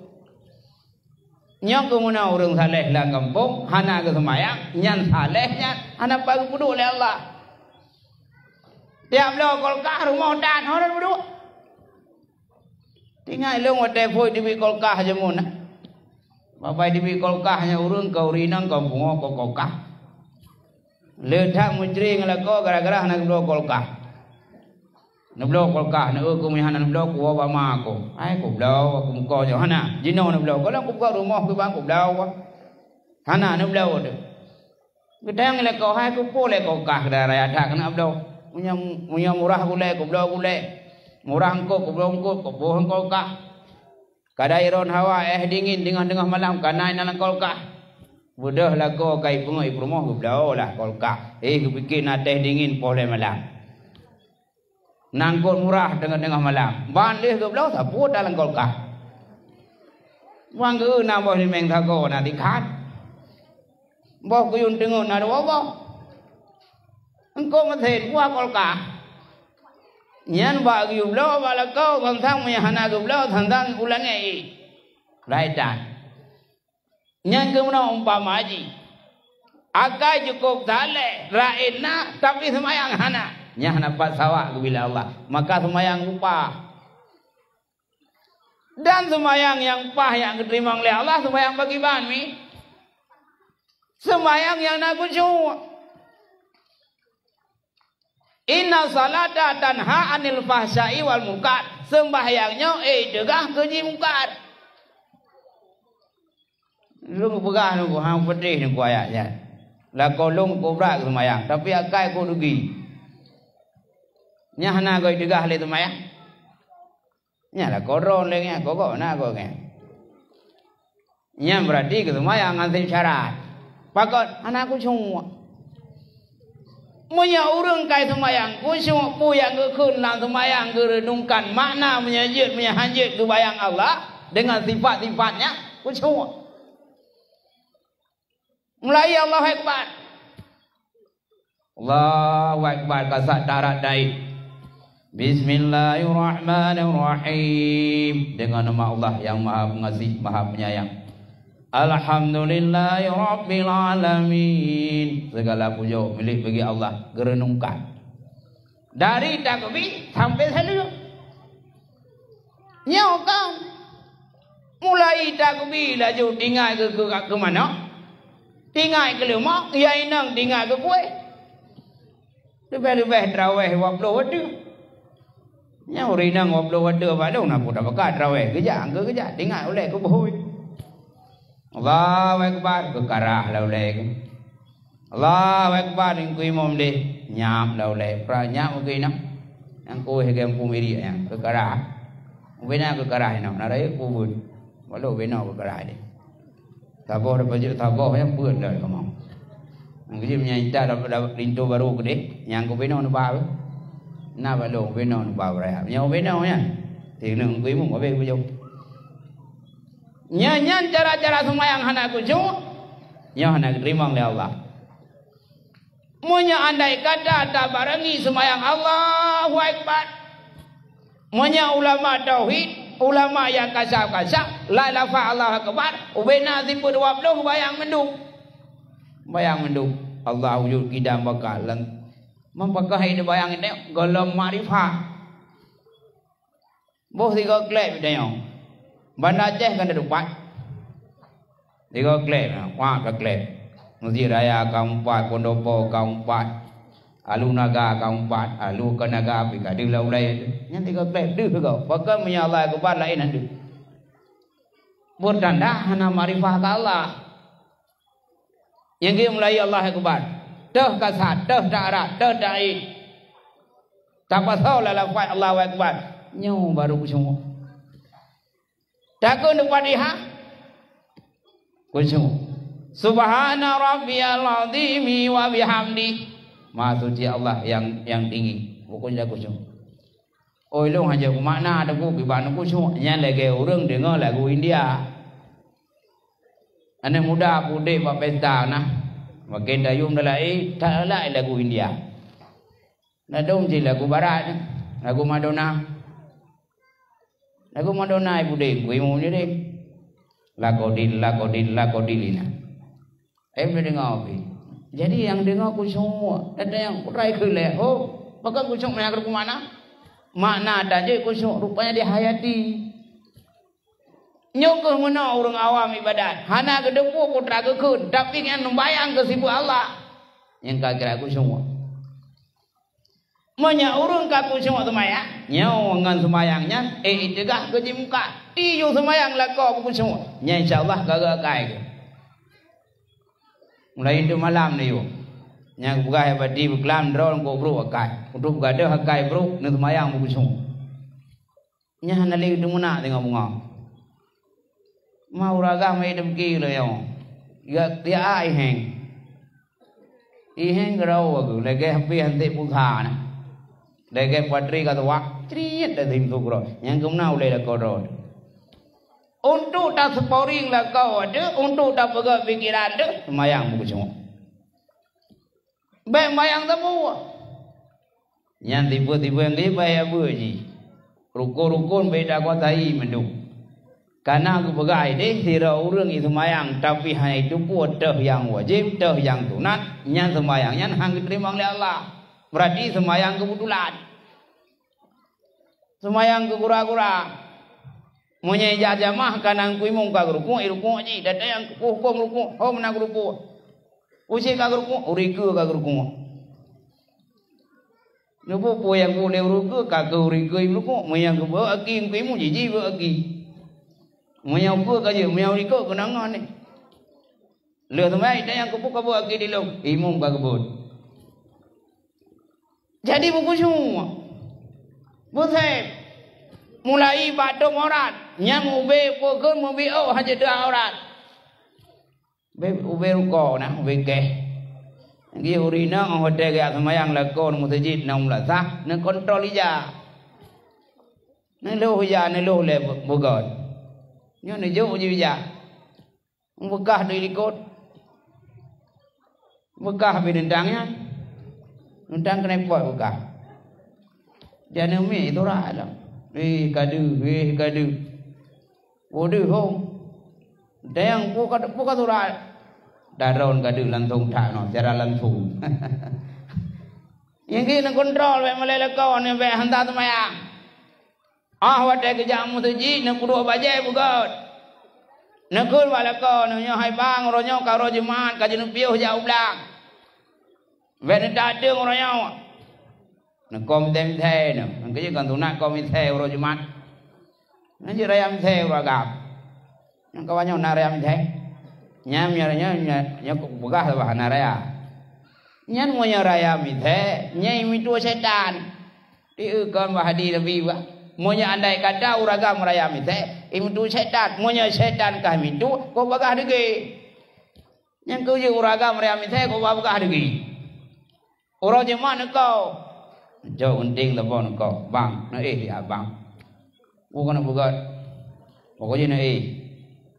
Nyoe keuh meunan ureuëng saleh lam gampông hana geuseumayang, nyan saleh nyan hana pat geupeuduek lé Allah. Tiep bloe kulkah rumoh that hana peuduek. Tingai lôn watée phôi teubiet kulkah jameun na. Babai teubiet kulkah nyan ureuëng ka ureuëng inong ka pungoh ka kulkah. Le that meucre ngon lakoe gara-gara hana geubloe kulkah. Neubloe kulkah, neu-eu keu meuhan neubloe kuwoe bak ma ku. Hai kubloe, kumeukoe nyoe hana. Jinoe neubloe, gohlom kupeugöt rumoh keu bang kubloe. Hana neubloe teuh. Geutanyong lé lakoe, hai kupeue lé kulkah keuda raya that keuneuk bloe. Meunyoe, meunyoe murah gulée, kubloe gulée. Murah eungkôt, kubloe eungkôt, kuboh eungkôt kah. Kadai ron hawa éh dingin teungoh-teungoh malam kana inan lam kulkah. Beudôh lakoe ka ipeungeut i peurumoh geubloe lah kulkah. Eh, geupike na teh dingin poh lhée malam. Na eungkôt murah teungoh-teungoh malam. Ban lheueh geubloe sapeue dalam kulkah. Wang geu na boh limeng sagoe na tikhan. Boh kuyun teungoh na dua boh. Eungkôt meusen buah kulkah. Nyan bak geubloe bak lakoe, sang-sang meunyo hana geubloe, sang-sang ulangée éh. Laitan. Nyan keuh meunoe umpama jih. Akai cukôp saleh, rayeuk na, tapi seumayang hana. Nyan hana pat sawak geubila Allah. Maka seumayang upah. Dan seumayang nyang paih nyang geuteurimong lé Allah, seumayang pakriban mi? Seumayang nyang na khusyuk. Inna salata tanha anil fahsya'i wal munkar. Seumbahyang nyoe, eh, teugah keu jimungkar. Lôn peugah nunggu, hang peudeh nunggu ayat nyan. Lakoe lôn kobra seumayang, tapi akai kok rugi. Nyan hana goi teugah lé seumayang. Nyan lakoe droe lé nyan, kok na kok nyan. Nyan beurati geuseumayang ngon syarat. Pakon hana khusyuk. Meunyoe ureuëng kai seumayang khusyuk, peue nyang geukheun lam seumayang geureunungkan makna meunyoe jeuet meunyoe hanjeuet geubayang Allah deungon sifat-sifatnya khusyuk. Mulai Allahu Akbar. Allahu Akbar, kasat darat dait. Bismillahirrahmanirrahim. Dengan nama Allah yang Maha Pengasih, Maha Penyayang. Alhamdulillahirabbil alamin. Segala puja milik bagi Allah, geureunungkan. Dari takbir sampai saleuem. Nyoe kan. Mulai takbir laju tinggai keu, keu, keu manok. Tinggai keu leumok, ya inong tinggai keu kueh. Leubeh-leubeh traweh dua ploh watèe. Nyan ureueng inong dua ploh watèe bak lôn na peue tabaka traweh. Geujak, geujak, tinggai ulèe keu beuhui. Allahu Akbar, geukarah lah ulèe keu. Allahu Akbar, nyan keu imum deh. Nyab lah ulèe, pra nyab keu inong. Nyang kueh gem pumiri nyang geukarah. Ubena geukarah inong, na rayeuk pubeuet. Walau ubena geukarah deh. Saboh dapajak saboh nyang peuet dah kamoe. Nyang keuji meunyan ita dapat, dapat linto barô keudeh, nyang keu binoe neuba. Na balong binoe neuba beuraya. Meunyoe binoe nyan, sineueng keu imum habéh beujong. Nyan, nyan cara-cara seumayang hana khusyuk, nyoe hana geuteurimong lé Allah. Meunyoe andai kata tabarengi seumayang Allahu Akbar, meunyoe ulama tauhid, ulama nyang kasab-kasab, lai lafaz Allahu Akbar, ubena sipeuet dua ploh bayang mandum. Bayang mandum. Allah wujud, qidam, baqa, lam, meupakoh hai bayang nyoe gohlom makrifah. Boh sigoe kleb tanyoe. Banda Aceh kan teupat. Sigoe kleb, wah ka kleb. Mesjid Raya ka meupat, Pendopo ka meupat. Alu Naga ka meupat, Alu Naga pih ka deuh lam ulèe. Nyan sigoe kleb deuh sigoe. Pakon meunyoe Allah Akbar laén han deuh. Peutanda hana makrifah keu Allah. Nyang geumulai Allahu Akbar. Teuh kasat, teuh ta'arab, teuh ta'id. Tapasoe lam lafaz Allahu Akbar. Nyoe baru khusyuk. Takheun di Fatihah. Khusyuk. Subhana rabbiyal azimi wa bihamdi. Maha suci Allah yang, yang tinggi. Pokoknya khusyuk. Oi lôn hana kumakna teungku, kiban khusyuk nyan lagée ureuëng deungoe lagu India. Aneuk muda pudek bak pesta na, makin tayum dalai, talai lagu India. Na dong cit lagu barat, lagu Madonna. Lagu Madonna pudek kuimu je deh. Lakodil, lakodil, lakodil ina. Em deungoe pih. Jadi nyang deungoe khusyuk, ada nyang kurai keu lé. Oh, pakon khusyuk meunan keu makna? Makna tajak khusyuk rupanya dihayati. Nyoe keuh meunoe ureuëng awam ibadat. Hana geuteupeue putra geukheun, tapi nyan neubayang keu sifeuet Allah. Nyang ka kira khusyuk. Meunyoe ureuëng ka khusyuk seumayang, nyoe ngon seumayang nyan, eh, iktikaf keu jimuka. Tiyue seumayang lakoe beukhusyuk. Nyan insya Allah ka geuakai keuh. Mulai itu malam ni yuk. Nyang peugah badi beuklam droe kok brok akai. Untuk gadoh akai brok, neuseumayang beukhusyuk. Nyan hana lé teumeunak teungoh beungoh. Ma ureuëng agam hai deuki lé nyoe. Ya, ya ai heng. Iheng geurau aku, lagée hapéh hanté pulsa na. Lagée patri ka tuwak, crit dah tim tu keudroe. Nyang keumeunan ulée lakoe droe. Untuk taseporing lakoe teuh, untuk tapeugét pikiran teuh, seumayang beukhusyuk. Bék mayang saboh. Nyan tipe-tipe nyang geuba ya beue jih. Rukon-rukon bék takuasai mandum. Kana geupeugah ideh sidroe ureuëng iseumayang tapi hana jiteupeue teuh nyang wajéb, teuh nyang sunat, nyan seumayang nyan han geuteurimong lé Allah. Beurati seumayang keubetulan. Seumayang keu gura-gura. Meunyoe ijak jamah ka na keu imum ka geurukuk, irukuk jih. Datang nyang keu hukôm rukuk, hom na geurukuk. Usie ka geurukuk, ureuëng keue ka geurukuk. Neupeu peue nyang keu lé ureuëng keue, ka keu ureuëng keue imeurukuk. Meunyoe keu beuet aki keu imum, jih-jih beuet aki. Meunyoe keue ka jeuet, meunyoe ureuëng keue keunongan nyan. Lheueh teuma ita nyang keupeue ka beuet aki dilông, imum ka geubeuet. Jadi beukhusyuk. Beusép. Mulai bak tom aurat. Nyang ubé peue kheun meubiôh hana teuh aurat. Ubé, ubé rukoe na, ubé keh. Lagi ureuëng inong watée geujak seumayang lakoe meuseujid na meulasah, neukontrol ija. Neulôh ija, neulôh lé beugöt. Nyoe neujok jih ija. Beukah di likot. Beukah bidentang nyan. Bidentang keuneuk pot beukah. Janeu mi surat lom. Eh, ka deuh, eh, ka deuh. Peue deuh hom. Dayang peue ka, peue ka surat. Daron ka deuh langsung that noh, secara langsung. Nyang keuneuk kontrol bék malée lakoe nyoe bék hantom seumayang. Ah, watée geujak meuseujid, neupeuduek bajée beugöt. Neukheun bak lakoe, neunyoe hai bang, uroe nyoe ka uroe Jumat, ka jeuet neupiôh jak u blang. Bék neutateueng uroe nyoe. Neukom tém thée nyoe. Nyang keujeuet kon sunat kom thée uroe Jumat. Nyan jeuet raya thée uroe agam. Nyang kawan nyoe na raya mithée. Nyan meunyoe nyoe, nyoe, nyoe kupeugah bah na raya. Nyan meunyoe raya mithée, nyan imeutuwoe syaitan. Di eu kon bah hadi Nabi bah. Meunyoe andai kata ureuëng agam raya mithée, imeutuwoe syaitan. Meunyoe syaitan ka imeutuwoe, kok bagah deugée. Nyang keujeuet ureuëng agam raya mithée, kok bagah deugée. Uroe Jumat neuko. Jok gunting teupon neuko. Bang, neuéh ya bang. Peue keuneuk peugöt? Pokok jih neuéh.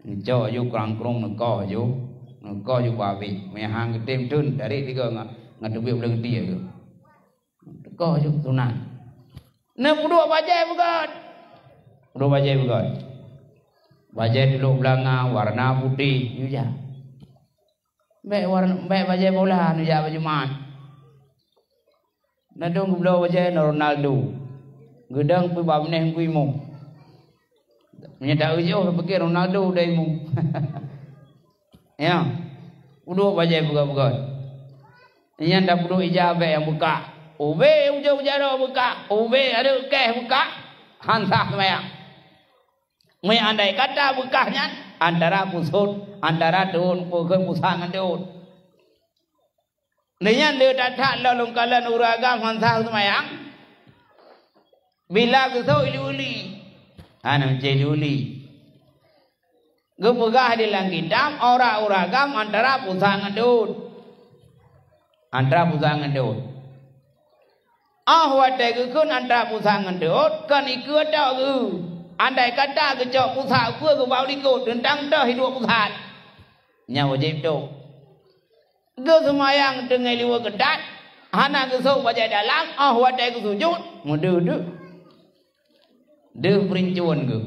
Neucok ju krang-krong neuko ju. Neuko ju peuabéh. Meuhang geutem thon dari tiga ngat, ngat teubiet buleuen geutie ju. Neuko ju tunan. Neupeuduek bajée beugöt. Peuduek bajée beugöt. Bajée tulok beulanga warna putéh ju jak. Bék warna, bék bajée bola neujak bak Jumat. Ladôm geubloe bajée ngon Ronaldo. Geudong pih bak binéh ngui mu. Meunyoe ta-eu jiôh, pike Ronaldo dai mu. Ya. Peuduek bajée peugah-peugah. Nyan tapeuduek ija bék nyang beukah. Ubé ujong jaroe beukah, ubé aneuk keh beukah. Han sah seumayang. Meuandai kata beukah nyan antara pusot, antara teuôn, peue kheun pusat ngon teuôn. Lé nyan le that-that lom lôn kalon ureuëng agam han sah seumayang. Bila geusok ilu-uli. Hana meucé ilu-uli. Geupeugah di lam kitab, aurat ureuëng agam antara pusat ngon teuôn. Antara pusat ngon teuôn. Óh watée geukheun antara pusat ngon teuôt, kon ikeue tok geuh. Andai kata geucok pusat ukeue geubak u likot, teuntang toh hiduek pusat. Nyan wajéb tok. Geuseumayang teungoh liweue keutat, hana geusôk bajée dalam, óh watée geusujut, meudeuh-deuh. Deuh peurincon geuh.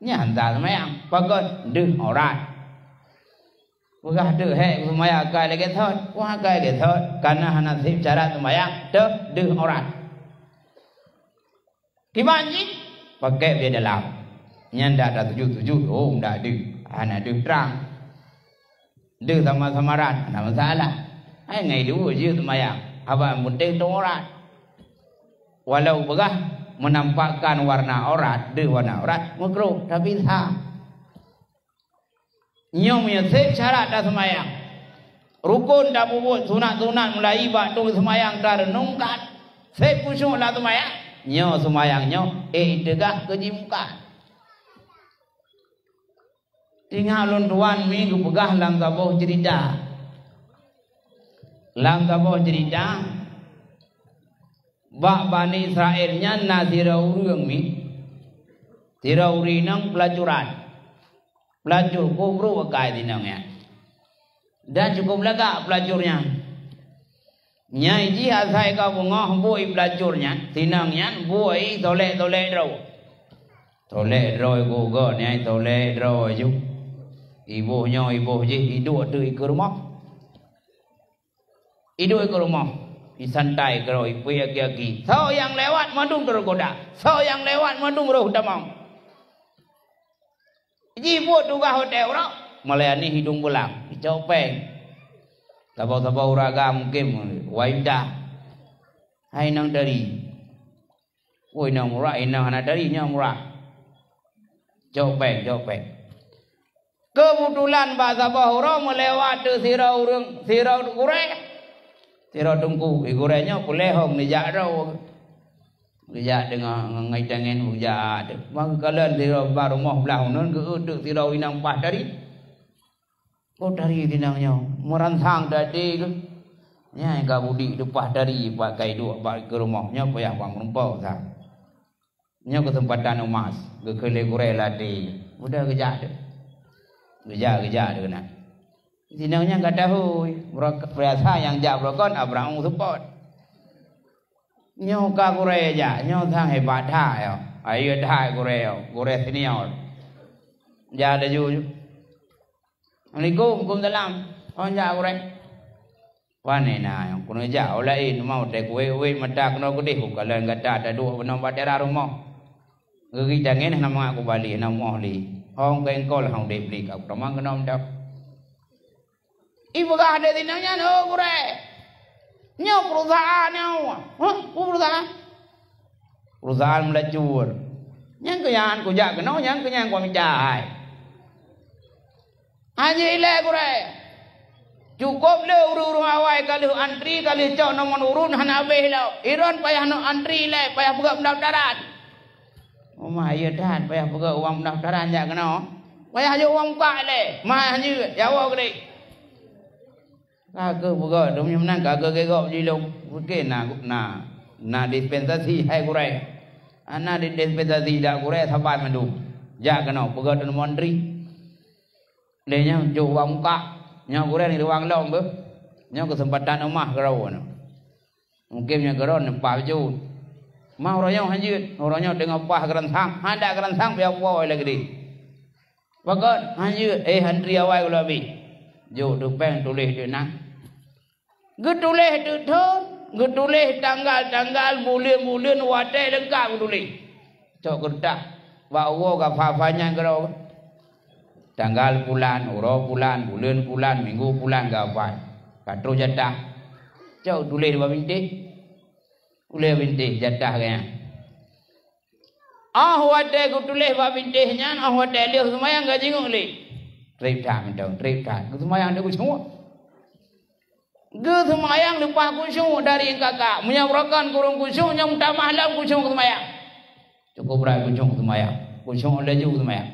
Nyan that seumayang, pakon deuh aurat. Peugah deuh hék seumayang akai lagée thot, wah akai lagée thot, kana hana sép syarat seumayang, teuh deuh aurat. Kiban jih, pakèk bajée dalam. Nyan dak tatuju-tuju, oh, dak deuh, hana deuh trang. Deuh sama-sama rat, hana masalah. Hai ngai dua je seumayang, haba penting teuh aurat. Walau peugah menampakkan warna aurat, deuh warna aurat, makruh, tapi sah. Nyoe meunyoe sép syarat taseumayang, rukon tapeubuet, sunat-sunat mulai bak tueng seumayang tareunongkan, sép khusyuk lam seumayang, nyoe seumayang nyoe iktikaf keu jimeukat. Teungoh lôn tuan mi geupeugah lam saboh ceurita. Lam saboh ceurita, bak Bani Israel nyan na sidroe ureuëng mi, sidroe ureuëng inong peulacuran. Peulacur, kobro akai sinong nyan. Dan cukup lagak peulacur nyan. Nyai jih asai ka beungoh bui peulacur nyan, sinong nyan bui tolek-tolek droe. Tolek droe geugot nyai, tolek droe ju. Iboh nyoe, iboh jih, iduek teuk ikeue rumoh. Iduek ikeue rumoh, isantai keudroe, ipui aki-aki. Soe nyang lewat mandum teugoda, soe nyang lewat mandum roh tamong. Jibuet tugaih watée uroe, meulayani hidong beulang, icok péng. Saboh-saboh ureuëng agam mungken waidah. Hai inong tari. Woi, inong murah, inong hana tari, inong murah. Cok péng, cok péng. Keubeutulan bak saboh uroe meulewat teuk sidroe ureuëng, sidroe gurée. Sidroe teungku, gurée nyoe puléh hong neujak droe. Geujak deungoe ngon, ngon tangen geujak. Maka kalon sidroe bak rumoh blah uneun geu-eu teuk sidroe inong paih tari. Oh, tari sinong nyoe meuransang tadi geuh. Nyang ka budi leupah tari bak kai duek bak ikeue rumoh nyoe payah bang meureumpok sa. Nyoe keuseumpatan emas geukheun lé gurée ladé. Udah geujak deh. Geujak, geujak deh keunan. Sinong nyan ka tahôi, beurok-, biasa nyang jak beurokon Abraham seupôt. Nyoe ka gurée jak, nyoe sang hebat that nyoe. Ayo that gurée nyoe, gurée senior. Jak laju. Assalamualaikum, waalaikumsalam. Kon jak gurée. Pane na nyang keuneuk jak, oh laén mau teuh kuwéh-wéh mata keunoe keudeh, bukalon gata taduek bunoe bak teras rumoh. Geuri tangen hana mangat kubali, hana moh lé. Hong kengkol hong deh bli ka kutamong keunoe mantong. Ipeugah lé sinong nyan, "Oh gurée, nyoe perusahaan nyoe." "Huh? Peue perusahaan?" "Perusahaan meulacur." "Nyang keu nyan kujak keunoe, nyang keu nyan kumita hai." Hana ilée gurée. Cukôp lé ureuëng-ureuëng awai ka lheueh antri, ka lheueh cok nomor urut hana habéh lom. Iron payah noe antri ilée, payah peugöt peundaftaran. Uma, iya that, payah peugöt uang peundaftaran jak keunoe. Payah jok uang mukak ilée, mah hanjeuet, jawoe keudeh. Ka keuh peugöt, meunyoe meunan ka keuh gét gob jilong. Mungken na, na, na dispensasi hai gurée. Ana di dispensasi dak gurée saban mandum. Jak keunoe peugöt nomor antri. Lé nyan jok uang mukak. Nyoe gurée ni ruwang lom beuh. Nyoe keuseumpatan emas keudroe nyoe. Mungken nyoe keudroe neupah jeuet. Mah uroe nyoe hanjeuet, uroe nyoe teungoh pah geuransang, handak geuransang pih apoe lagée deh. Pakon hanjeuet, eh, antri awai ulôn abéh. Jok teupeng tuléh di nan. Geutuléh teuk thon, geutuléh tanggal-tanggal, buleuen-buleuen, watée leungkab geutuléh. Cok keureutah, bak uroe geufa-fa nyan keudroe. Tanggal pulan, uroe pulan, buleuen pulan, minggu pulan geufa. Ka troh jatah. Cok tuléh dua bintéh. Ulée bintéh jatah geuh nyan. Óh watée geutuléh bak bintéh nyan, óh watée lheueh seumayang ka jingok lé. Treb that mantong, treb that. Geuseumayang di khusyuk. Geuseumayang leupah khusyuk dari N K K. Meunyoe beurokon kureueng khusyuk, nyoe meutamah lom khusyuk seumayang. Cukup brat khusyuk seumayang. Khusyuk laju seumayang.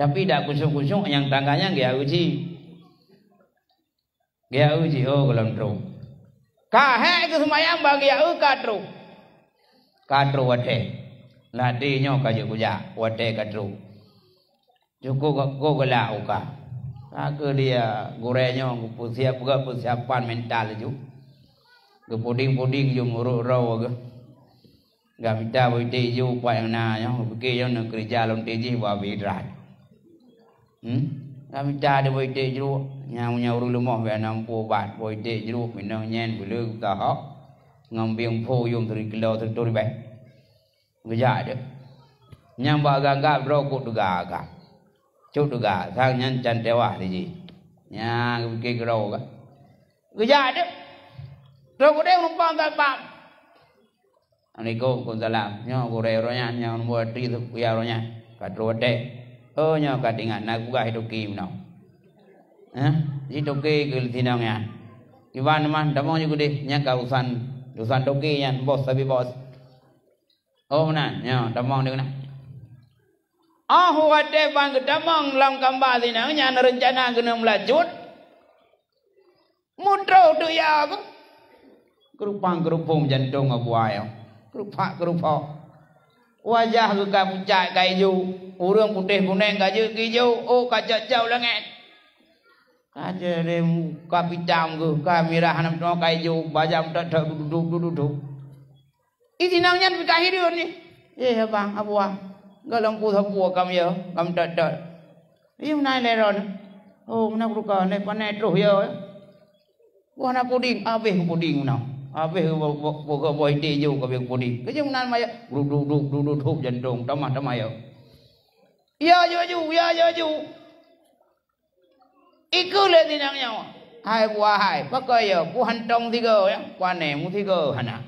Tapi dak khusyuk-khusyuk nyang tangga nyan geuya uji. Geuya uji, oh, gohlom troh. Ka hék geuseumayang bagi aeu ka trok. Ka trok watée. Lati nyoe ka jeuet kujak, watée ka trok. Cukôp ka, ka geulak uka. Ka keuh dia gurée nyoe geupeusiap, geupeusiapan mental ju. Geupuding-puding ju meurok droe geuh. Gamita bak iték ju pat nyang na nyoe, geupike nyoe neukeurija lom tijih bak abéh that. Hmm? Gamita di bak iték ju, nyang, nyang ureuëng leumoh bak na muphom ubat, bak iték ju, minong nyen, beuleu, geuhok, ngon bieng pho yum sirikilo siratoh ribée. Geujak deuh. Nyang bak gagap droe kok teuga ka. Cok teuga, sang nyan can teuwah tijih. Nyang geupike keudroe ka. Geujak deuh. Troh keudeh meureumpang that bab. Assalamualaikum, waalaikumsalam. Nyoe gurée roh nyan nyang numbua tri kuya roh nyan. Ka troh watée. Oh, nyoe ka teuingat na peugah toke meunoe. Hah? Ji toke keu sinong nyan. Iban man tamong ju keudeh, nyan ka urusan, urusan toke nyan, bos sabe bos. Oh, meunan, nyoe tamong di keunan. Oh, watée ban geutamong lam kamba sinong nyan reuncana keuneuk meulacut. Mutroh teuk ya geuh. Keurupang-keurupong jantong Abu Ayong. Keurupak-keurupok. Wajah geuh ka pucat ka ijo. Ureuëng putéh kuneng ka jeuet keu ijo. Oh, ka cok-cok langét. Ka jeuet lé muka pitam geuh, ka mirah hana meuteumé ka ijo. Bajang that-that dudup-dudup. Di sinong nyan pih ka hireuen jih. "Eh, abang, Abu, ah, gohlom peue sapeue kam yo, kam tot-tot." "Ih, meunan lé droeneuh." "Oh, meunan keuh ka, lé pané troh yo." Wah, na puding, abéh puding meunan. Abéh bo-, bo-, boh, boh iték ju ka abéh puding. Keujeuet meunan maya, dudup-dudup, dudup-dup jantong, tamah-tamah yo. "Ya, ya ju, ya, ya ju." Ikeu lé sinong nyoe, "Hai buah hai, pakon yo, ku hantong sigoe, ya, pane meusigoe hana."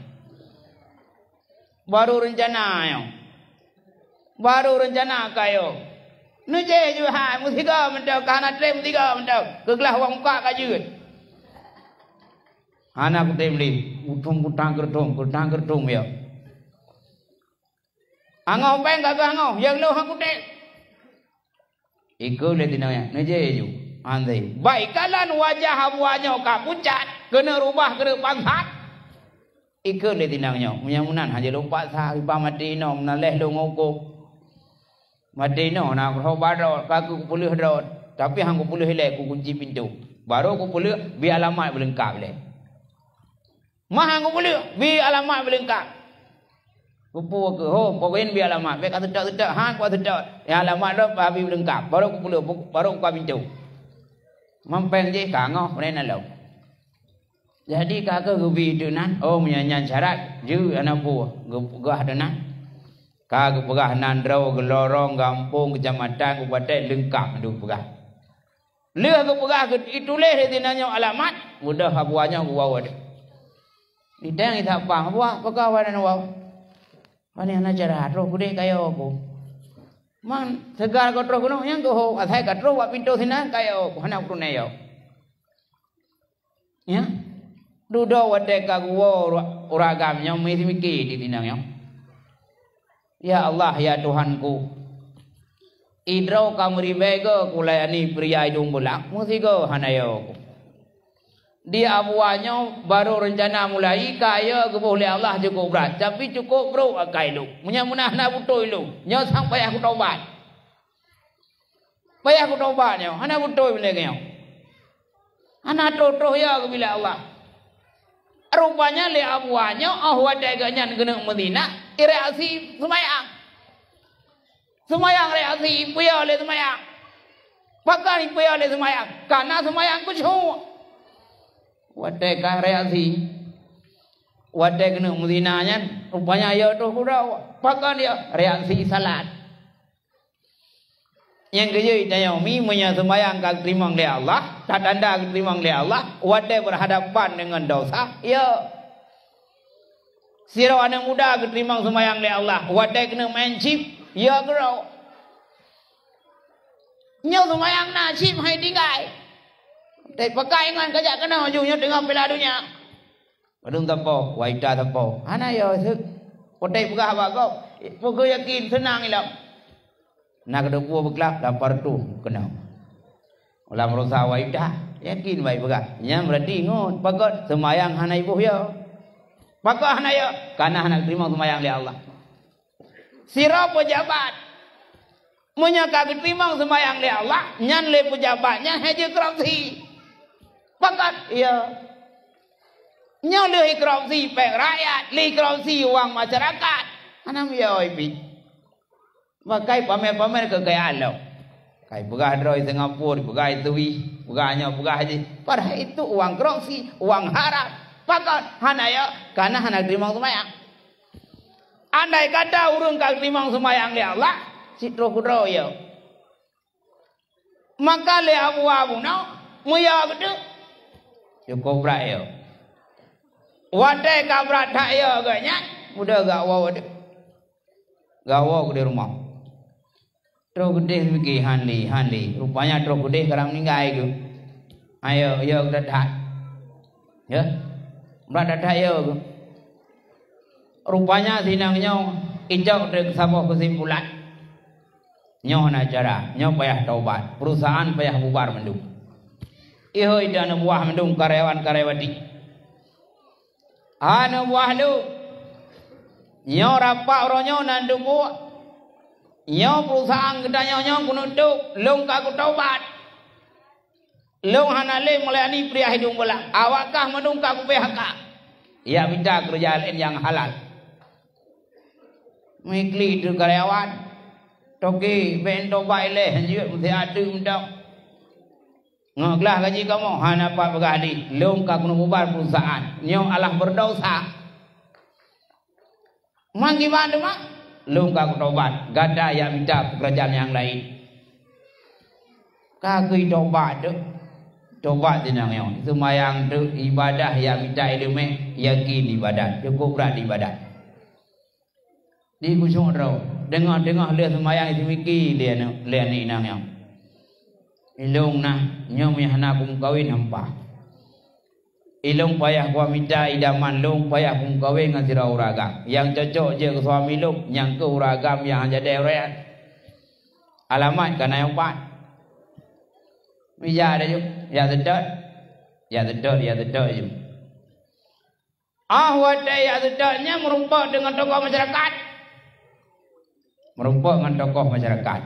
Baru reuncana nyoe. Baru reuncana ka yo. Neujeh ju hai, meusigoe mantong, ka hana treb meusigoe mantong. Keuglah wang muka ka jeuet. Hana kutem lé, utung kutang keureutung, kutang keureutung yo. Angoh péng ka geuh angoh, nyang lôn han kutem. Ikeu lé sinong nyan, neujeh ju. Anzai. Baik kalon wajah Abu Ayong ka pucat, keuneuk rubah keuneuk pansat. Ikeu lé sinong nyoe, meunyoe meunan hana lôn paksa, iba maté inoe, meunan lé lôn ngukôb. Maté inoe na keuh ba droe, ka keuh kupeuleueh droe. Tapi han kupeuleueh ilée, kukunci pintoe. Barô kupeuleueh, bi alamat beuleungkab ilée. Mah han kupeuleueh, bi alamat beuleungkab. Kupeue keuh, ho, pokoknya bi alamat, bék ka seutôt-seutôt, han kuseutôt. Nyang alamat lom, bah bi beuleungkab. Barô kupeuleueh, barô kuka pintoe. Mampéng jih ka ngoh, meunan lom. Jadi, ka keuh geubi teuh nan, oh, meunyoe nyan syarat, jeuet hana peue, geupeugah teuh nan. Ka geupeugah nan droe, geulorong, gampông, keucamatan, kabupaten, leungkab deuh peugah. Lheueh geupeugah geu-, ituléh di sinan nyoe alamat, beudôh Abu Ayong geuwoe deuh. Ditanyong Isa Pang, "Abu, pakon Abu Ayong woe?" "Pane hana cara, troh keudeh ka yo ku." "Man seugar ka troh keunoe?" "Nyan keuh ho, asai ka troh bak pintoe sinan ka yo ku, hana peureulée yo." Ya. Dudoe watée ka geuwoe ura-, ureueng agam nyoe, meusimike di sinan nyoe. Ya Allah, ya Tuhanku, idroe ka meuribée goe kulayani peuriah idong beulak, meusigoe hana yo ku. Di Abu Ayong barô reuncana mulai, kayée geuboh lé Allah cukôp brat, tapi cukôp brôk akai lôn. Meunyoe meunan hana beutôi lôn, nyoe sang payah kutobat. Payah kutobat nyoe, hana beutôi lé nyoe. Hana troh-troh ya geubi lé Allah. Rupanya lé Abu Ayong, oh watée geuh nyan keuneuk meuzina, ireaksi seumayang. Seumayang reaksi, ipeue lé seumayang. Pakon ipeue lé seumayang? Kana seumayang khusyuk. Watée ka reaksi, watée keuneuk meuzina nyan, rupanya yo troh kudroe. Pakon yo? Reaksi salat. Nyang keujeuet tanyoe mi, meunyoe seumayang ka geuteurimong lé Allah, ka tanda geuteurimong lé Allah, watée beurhadapan deungon desya, yo. Sidroe aneuëk muda geuteurimong seumayang lé Allah, watée keuneuk main chip, yo keudroe. Nyoe seumayang na chip hai tinggai. Tapi pakai ngon kajak keunoe ju nyoe teungoh Piala Donya. Padum sapo, waita sapo. Hana yo seuk. Potai peugah bak gob. Peugah yakin seunang ilong. Na keudua pue beuklab, lapan reutôh keunoe. Lam rosa awai dah, yakin baik peugah. Nyan berarti ingat, pakon seumayang hana iboh ya. Pakon hana ya? Karena hana teurimong seumayang lé Allah. Sidroe pejabat, meunyoe ka geuteurimong seumayang lé Allah, nyan lé pejabat nyan hai jeuet korupsi. Pakon? Iya. Nyoe lheueh korupsi péng rakyat, lheueh korupsi uang masyarakat. Hana meuyoi pih. Pakai pamer-pamer keu gaya lom. Kai peugah droe Singapura, peugah itu wih, peugah nyoe, peugah jih. Padahai itu uang korupsi, uang haram. Pakon hana ya? Karena hana teurimong seumayang. Andai kata ureuëng ka teurimong seumayang lé Allah, cit troh keudroe ya. Maka lé Abu Abu nyoe, muya geudeuk. Cukup brat ya. Watée ka brat that ya geuh nyan, muda gak woe geudeuk. Gak woe geudeuk rumoh. Troh geudeh pike, han lé, han lé. Rupanya troh geudeh karang meuninggai geuh. Ayo, yo geudah that. Ya. Brat that yo geuh. Rupanya sinang nyoe icok dek saboh keusimpulan. Nyoe na cara, nyoe payah taubat, perusahaan payah bubar mandum. Ihoi dan buah mandum karyawan-karyawati. Aneuk buah lôn, nyoe rapak uroe nyoe nan dubuek. Nyoe perusahaan geutanyoe nyoe keuneuk tôb, lôn ka kutaubat. Lôn hana lé meulayani peuriah hidung beulah. Awak kah mandum ka ku-P H K. Yak mita keureuja laén nyang halal. Meuklik teuh karyawan. Toke, bèk taubat ilèe, jeuet meusiat teuk mantong. Ngon glah gaji kamoe, hana pat peugah lé, lôn ka keuneuk bubar perusahaan. Nyoe alah beureudosa. Man kiban teuma, lôn ka kutaubat, gata yak mita peukeurajaan nyang laén. Ka geutaubat teuk, taubat sinang nyoe. Seumayang teuk, ibadah yak mita ileumèe, yakin ibadat, cukup brat ibadat. Di khusyuk droe, teungoh-teungoh lheueh seumayang iseumiké lé aneuk, lé aneuk inong nyoe. Ilôn nah, nyoe meuhana kumeukawen hampa. Ilôn payah kuamita idaman lôn payah kumeukawen ngon sidroe ureueng agam. Nyang cocok jeuet keu suami lôn, nyang keuh ureueng agam nyang hana jadèh uroe nyan. Alamat ka na nyang pat. Mija laju, jak seutôt, jak seutôt, jak seutôt laju. Ah, watèe jak seutôt nyan meurumpok deungon tokoh masyarakat. Meurumpok ngon tokoh masyarakat.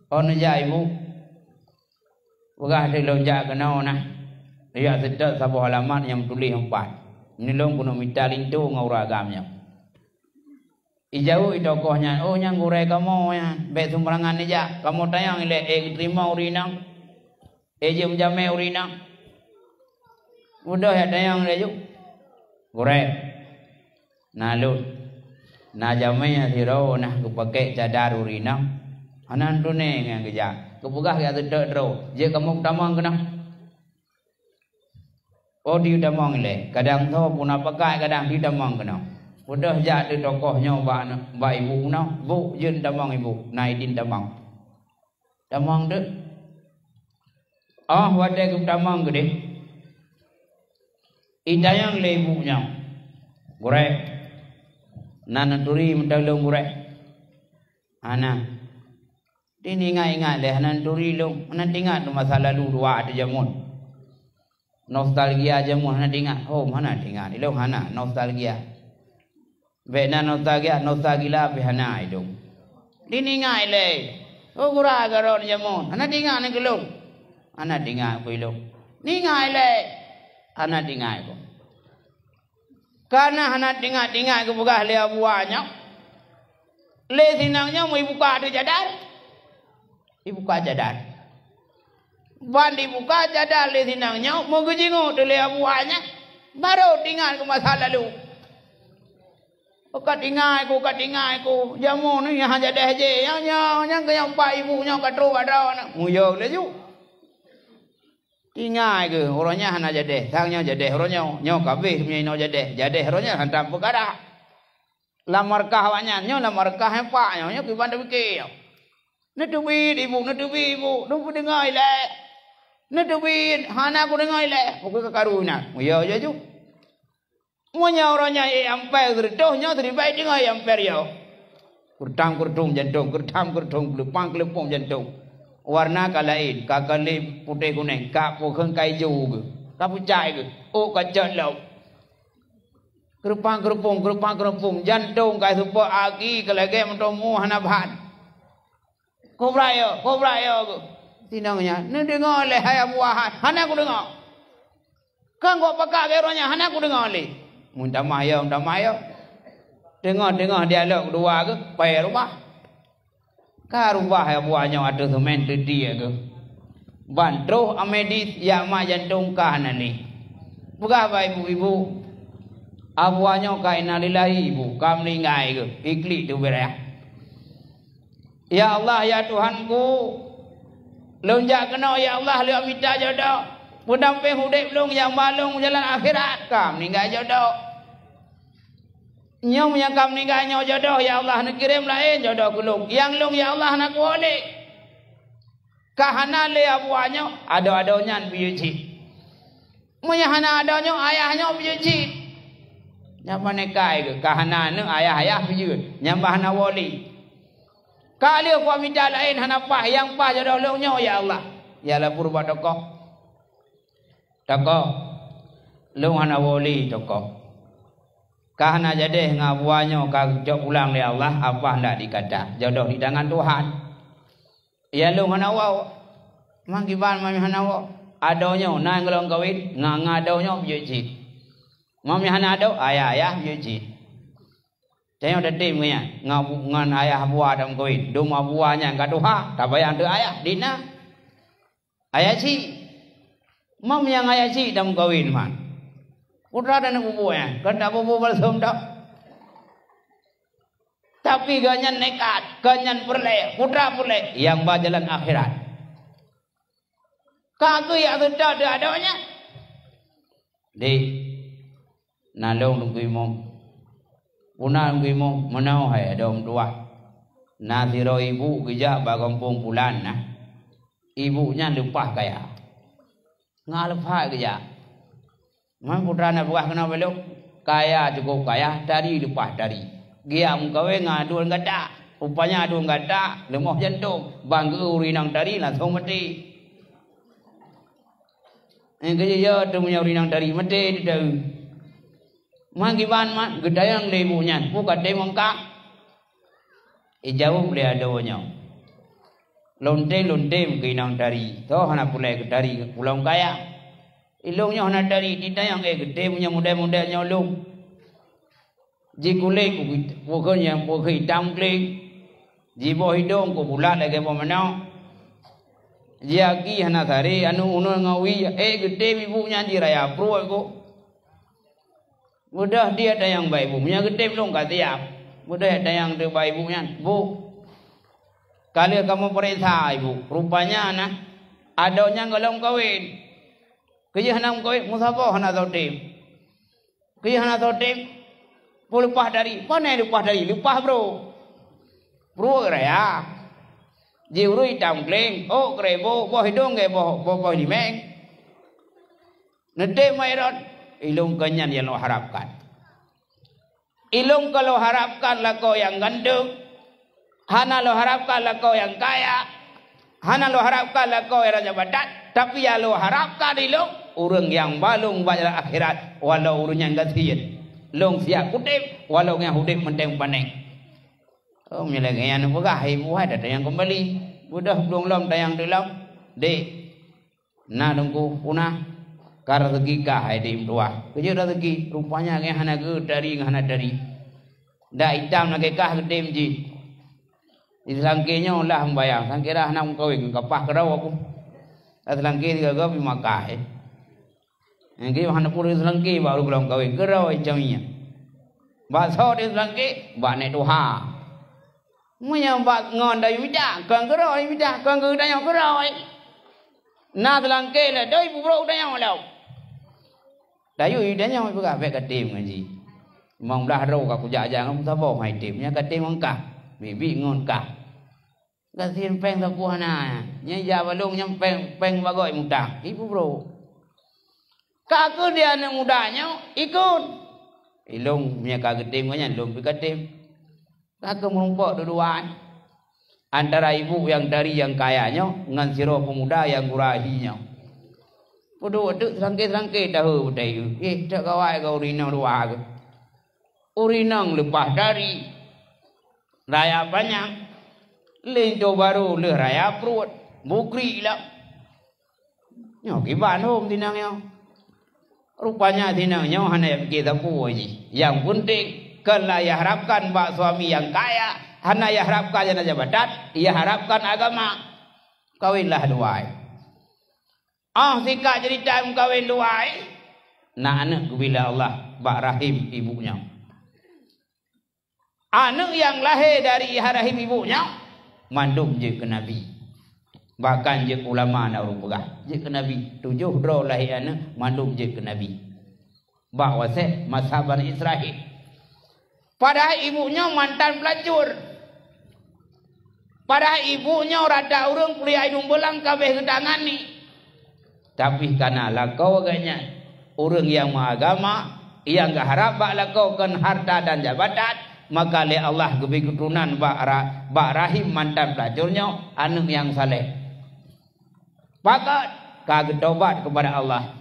Oh, neujak ibu. Peugah teuk lôn jak keunoe nah. Jak seutôt saboh alamat nyang meutuléh empat. Nyoe lôn keuneuk mita linto ngon ureueng agam nyoe. Ijaweueb tokoh nyan, "Oh, nyan gurèe kamoe nyan, bèk seumbarangan neujak. Kamoe tanyong ilèe, ék geuteurimong ureueng inong? Ék jeuet meujamè ureueng inong?" Beudôh jak tanyong laju. "Gurèe, na lôn, na jamè sidroe na geupakèk cadar ureueng inong. Hana neutuné ngon geujak. Geupeugah jak seutôt droe, jeuet kamoe peutamong keunoe." Oh, di tamong ilèe. Kadang soe pun na pakat, kadang di tamong keunoe. Beudôh jak teuk tokoh nyoe bak, bak ibu keunoe, "Bu, jeuet tamong ibu, na idin tamong." Tamong teuk. Oh, watèe geutamong keudéh, itanyong lé ibu nyoe, "Gurèe, na neuturi mantong lôn, gurèe?" "Hana." Di ingat-ingat lé, hana turi lôn, hana teuingat masa lalu dua ateuh jameun. Nostalgia jameun hana teuingat. Hom hana teuingat. Ilôn hana nostalgia. Bèk na nostalgia, nostalgia pih hana ilôn. Di ingat lé. Oh, gura garon jameun. Hana teuingat ngon lôn. Hana teuingat ku ilôn. Ingat lé. Hana teuingat ku. Kana hana teuingat-teuingat geupeugah lé Abu Wah nyoe, lé sinang nyoe meuibuka ateueh cadar. Ibuka cadar. Ban dibuka cadar lé sinang nyoe, meugeujingoe teuk lé Abu Wah nyan. Barô teuingat keu masa lalu. "Oh, ka teuingat ku, ka teuingat ku. Jameun nyoe hana jadéh jih. Nyang nyoe, nyang keu nyang pat ibu nyoe ka trok bak droeneuh." Muyong laju. Teuingat keu, uroe nyan hana jadéh, sang nyoe jadéh uroe nyoe, nyoe ka abéh meunyoe inoe jadéh, jadéh uroe nyan hantom peukara. Lam markah awaknyan, nyoe lam markah nyang pak nyoe, nyoe kiban tapike nyoe. "Neuteubiet ibu, neuteubiet ibu, neupeudeungoe ilèe. Neuteubiet, hana kudeungoe ilèe." Pokok ka karu inan, meuyô jaju. Meunyoe uroe nyan ék ampèe sireutôh, nyoe siribèe teungoh ék ampèe rioh. Keureutang keureutông jantông, keureutang keureutông, keuleupang keuleupông jantông. Warna ka laén, ka kalém putéh kunéng, ka peukheun ka ijo geuh, ka pucai geuh, ôk ka cot lom. Keureumpang-keureumpung, keureumpang-keureumpung, jantông ka seupôt, aki ka lagèe meutomu hana ban. Kobra yo, kobra yo geuh. Sinong nyan, neudeungoe lé hai Abu Ahad, hana kudeungoe. Kan gop pakak keu roh nyan hana kudeungoe lé. Meutamah yo, meutamah yo. Teungoh-teungoh dialog dua geuh, pai rubah. Ka rubah ya buah nyoe ateueh seumén teutie geuh. Ban troh amé dis yak mak jantông ka hana lé. Peugah bak ibu-ibu, "Abuah nyoe ka innalillahi ibu, ka meuninggai geuh, iklik teubiréh." "Ya Allah, ya Tuhanku, lôn jak keunoe ya Allah lôn mita jodoh. Peudampéng udép lôn nyang ba lôn jalan akhirat, ka meuninggai jodoh. Nyoe nyang ka meuninggai nyoe jodoh ya Allah neukirém laén jodoh keu lôn. Nyang lôn ya Allah hana kuwoe lé. Ka hana lé abuah nyoe, adoe-adoe nyan piyeue cit. Meunyoe hana adoe nyoe, ayah nyoe piyeue cit." Nyan panekai geuh, ka hana aneuk ayah-ayah piyeue, nyan bah hana woe lé. Ka lheueh kuwamita laén hana paih, nyang paih jodoh lôn nyoe ya Allah. Ya lapor bak tokoh. "Tokoh, lôn hana woe lé tokoh. Ka hana jadeh ngon abuah nyoe ka geucok pulang lé Allah, apa hendak dikata. Jodoh di tangan Tuhan. Ya lôn hana woe. Mang kiban mami hana woe. Adoe nyoe na nyang lôn kawén, ngon, ngon adoe nyoe piyeue cit. Mami hana adoe, ayah-ayah piyeue cit. Tanyoe tatem ngon nyan, ngon abu-, ngon ayah abuah tameukawen. Dum abuah nyan ka tuha, tabayang teuk ayah, di na. Ayah cit. Mam nyang ayah cit tameukawen man. Putra dan aneuk bubuk nyan, kan tak bubuk balsem dak. Tapi gobnyan nekat, gobnyan peureulée, putra peureulée, nyang ba jalan akhirat. Ka geujak seutôt di adoe nyan. Dek, na lôn Teungku Imum. Peue na Teungku Imum? Meunoe hai adoe meutuwah. Na sidroe ibu geujak bak gampông pulan na. Ibu nyan leupah kaya. Ngon leupah geujak. Man putra na peugah keunoe bak lôn, kaya cukup kaya, tari leupah tari. Geujak meukawen ngon aduen gata. Rupanya aduen gata leumoh jantông, ban geu ureueng inong tari langsong maté. Nyang keujeuet teuma nyang ureueng inong tari maté teuh. Man kiban man geutanyong lé ibu nyan, peue ka tem kah? Ijaweueb lé adoe nyoe, "Lôn tem, lôn tem keu inong tari, toh hana peureulée keu tari ulôn kaya. Ilôn nyoe hana tari, ditanyong ék geutem nyang model-model nyoe lôn. Jikulét ku-, kukheun nyang kukheun itam gleng, jiboh idong ku bulat lagée boh manok, jiaki hana saré, aneuk uneuen ngon wie, ék geutem ibu nyan jiraya pruet ku." Beudôh dia tanyong bak ibu. Meunyoe geutem lôn ka siab, beudôh tanyong teuk bak ibu nyan, "Bu, ka lheueh kamoe peuriksa ibu, rupanya na adoe nyan gohlom kawen. Keujeuh hana meukawen, meusaboh hana soe tem. Keujeuh hana soe tem, peue leupah tari, pane leupah tari, leupah brôk. Brôk raya. Jiurui itam gleng, ôk keureubo, boh idong gét boh, boh, boh limeng." Neutem Mairot, ilôn kon nyan nyang lôn harapkan. Ilôn ka lôn harapkan lakoe nyang ganteng, hana lôn harapkan lakoe nyang kaya, hana lôn harapkan lakoe nyang raja batat, tapi nyang lôn harapkan ilôn, ureueng nyang ba lôn bak jalan akhirat, walau ureueng nyan gasien. Lôn siap udép, walau nyan udép manteng paneng. Oh, meunyoe lagée nyan neupeugah, hai buhai, datang nyang keumbali. Beudôh plueng lom tanyong teuk lom. Dek, na Teungku, peue na? Ka raseuki kah hai dek meutuwah. Keujeuet raseuki, rupanya ngon hana geu tari ngon hana tari. Dak itam lagée kah geutem jih. Di seulangké nyoe lah meubayang, seulangké dah hana meukawen, kapah keudroe aku. Dak seulangké sigoe-goe pi Makkah, eh. Nyang geuh hana peureulée seulangké bak ureueng gohlom kawen, keudroe caminya. Bak soe di seulangké? Bak nèk tuha. Meunyoe bak ngon dayue mita, kon keudroe mita, kon geutanyoe keudroe. Na seulangké lé doi peubrok tanyoe lom. Dayue tanyoe peugah bék katem ngon jih. Limong blaih droe ka kujak-jak ngon meusaboh hai tem, nyan katem ngon kah. Biet-biet ngon kah. Gasien péng sapeue hana. Nyan jak bak lôn nyan péng, péng bagoe mutang. Ibu bro. Ka keuh di aneuk muda nyoe ikot. Ilôn meunyoe ka geutem ngon nyan, lôn pih katem. Ka keuh meurumpok dua-dua nyan. antara ibu nyang tari nyang kaya nyoe ngon sidroe peumuda nyang gura hi nyoe. Peuduek teuk seulangké-seulangké tahe beutai geuh. Eh, tak kawai keu ureueng inong dua geuh. Ureueng inong leupah tari, raya panyang, linto barô lheueh raya pruet, bukri lom. Nyoe kiban hom tinang nyoe. Rupanya tinang nyoe hana yah pike sapeue jih. Nyang peunteng, kon la yah harapkan bak suami nyang kaya, hana yah harapkan nyang na jabatan, yah harapkan agama. Kawinlah duai. Oh, singkat cerita, meukawen duai, na aneuk geubri lé Allah bak rahim ibu nyoe. Aneuk nyang lahé dari rahim ibu nyoe, mandum jeuet keu nabi. Bahkan jeuet ulama na ureueng peugah, jeuet keu nabi. Tujoh droe lahé aneuk, mandum jeuet keu nabi. Bak wasée masa Bani Israel. Padahai ibu nyoe mantan peulacur. Padahai ibu nyoe rata ureueng kuliah idong beulang ka abéh geutangani. Tapi kana lakoe geuh nyan, ureueng nyang meuagama, nyang geuharab bak lakoe kon harta dan jabatan, maka lé Allah geubri keuturonan bak ra-, bak rahim mantan peulacur nyoe aneuk nyang saleh. Pakon? Ka geutobat keupada Allah.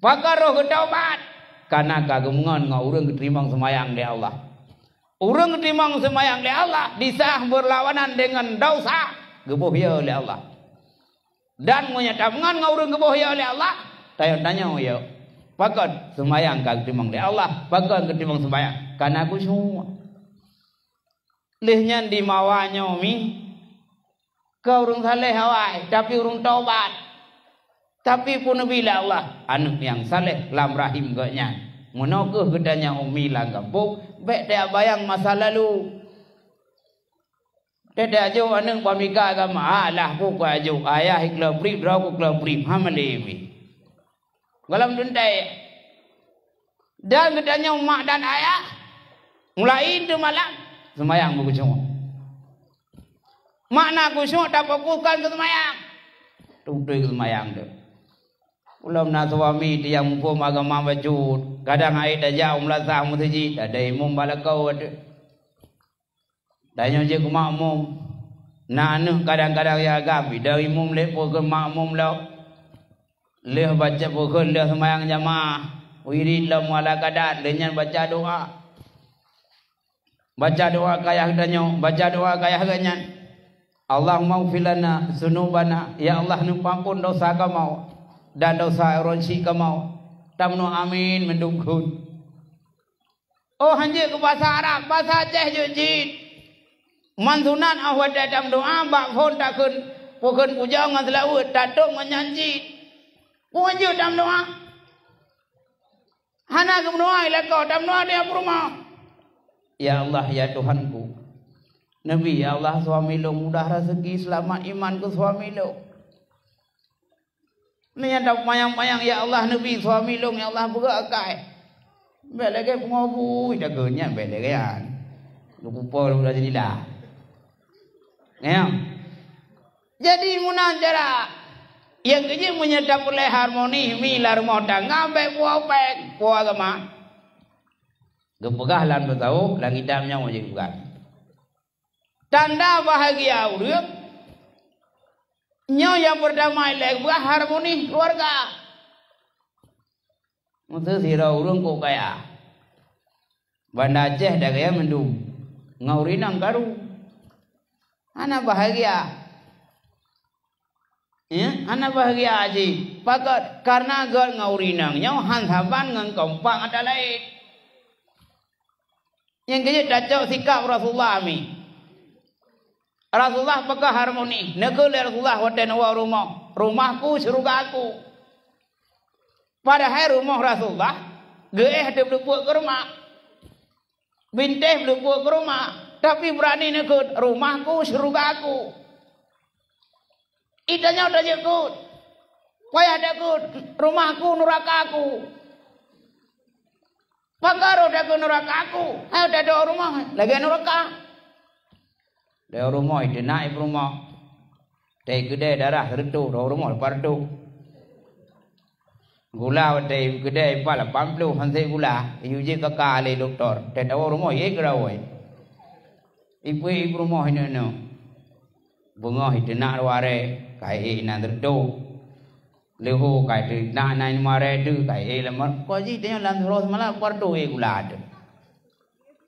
Pakon roh geutobat? Kana ka geumeungon ngon ureueng geuteurimong seumayang lé Allah. Ureueng geuteurimong seumayang lé Allah disah beurlawanan deungon desya, geuboh yo lé Allah. Dan meunyoe tameungon ngon ureueng geuboh yo lé Allah, tanyong-tanyong yo, pakon seumayang ka geuteurimong lé Allah, pakon geuteurimong seumayang? Kana khusyuk. Lheueh nyan di mawa nyoe mi, kon ureueng saleh awai, tapi ureueng tobat. Tapi peuneubri lé Allah aneuk nyang saleh lam rahim geuh nyan. Meunoe kheueh geutanyoe umi lam gampông, bék tabayang masa lalu. Teutajok aneuk pamika agama, alah, peue kujok, ayah ikeuloe brib, droe kukeuloe brib, hana lé pih. Gohlom teuntée. Dan geutanyoe mak dan ayah, mulai teumalam seumayang beukhusyuk. Makna khusyuk tafokuskan keu seumayang. Tutui keu seumayang teuh. Ulôn na suami teuh nyang muphom agama bacut, kadang hai tajak u meulasah meuseujid, ada imum bak lakoe teuh. Tanyoe jeuet keu makmum. Na aneuk kadang-kadang nyang agam, idong imum lé peue kheun makmum lom. Lheueh baca peue kheun, lheueh seumayang jamaah, wirid lom mualah kadat, lheueh nyan baca doa. Baca doa keu ayah geutanyoe, baca doa keu ayah geuh nyan. Allahummaghfir lana dzunubana, ya Allah, neupeuampon desya kamoe dan desya ureueng syik kamoe. Tameunoe amin mandum kheun. Oh, han jeuet keu basa Arab, basa Aceh jeuet cit. Man sunat óh watée tameudoa bak phon takheun, peukheun pujoe ngon seulaweuet, tatôb ngon nyan cit. Peue jeuet tameudoa? Hana geumeudoa ilée lakoe, tameudoa di peurumoh. Ya Allah, ya Tuhanku, neubri, ya Allah, suami lôn mudah raseuki, seulamat iman keu suami lôn. Meunyoe tapeumayang-mayang, "Ya Allah, neubri suami lôn, ya Allah, beureukat." Bék lagée pungo bui takheun nyan, bék lagée nyan. Geupupo lom lam jendela. Ngieng. Jadi meunan cara. Nyang keujeuet meunyoe tapeureulée harmoni mi lam rumoh tangga, bék puwoe péng, puwoe agama. Geupeugah lam tasawuf, lam kitab nyoe jeuet geupeugah. Tanda bahagia ureuëng nyoe nyang peurtama ilée geupeugah harmoni keuluwarga. Meuseu sidroe ureuëng kok kaya, Banda Aceh dagée mandum, ngon ureuëng inong karu. Hana bahagia. Ya, hana bahagia jih. Pakon? Kareuna geuh ngon ureuëng inong nyoe han saban ngon kompak mata laén. Nyang keujeuet tacok sikap Rasulullah mi. Rasulullah peugah harmoni. Neukheun lé Rasulullah watée neuwoe rumoh, "Rumahku, syeurugaku." Padahai rumoh Rasulullah geuéh teuh blubuek keu rumah. Bintéh blubuek keu rumah. Tapi beurani neukheun, "Rumahku, syeurugaku." Ih, tanyoe tajeuet kheun. Payah takheun, "Rumahku, nurakaku." Pakon roh takheun nurakaku? Hai, tadok rumoh lagée nuraka. Di rumoh, di na i peurumoh. Teukeudée darah reutôh, roh rumoh leupah reutôh. Gula watée keudée ipat lapan ploh, han sép gula, iyue jih ka ka lé dokto. Teuh tawoe rumoh, ié keu rawai. Ipuék i peurumoh inong-inong. Beungoh iteunak luwaré, ka ék inan teureutôh. Leuhô ka iteunak inan luwaré deuh, ka ék lam mar-, ko jih tanyoe lam uroe seumalam, par dua ék gula teuh.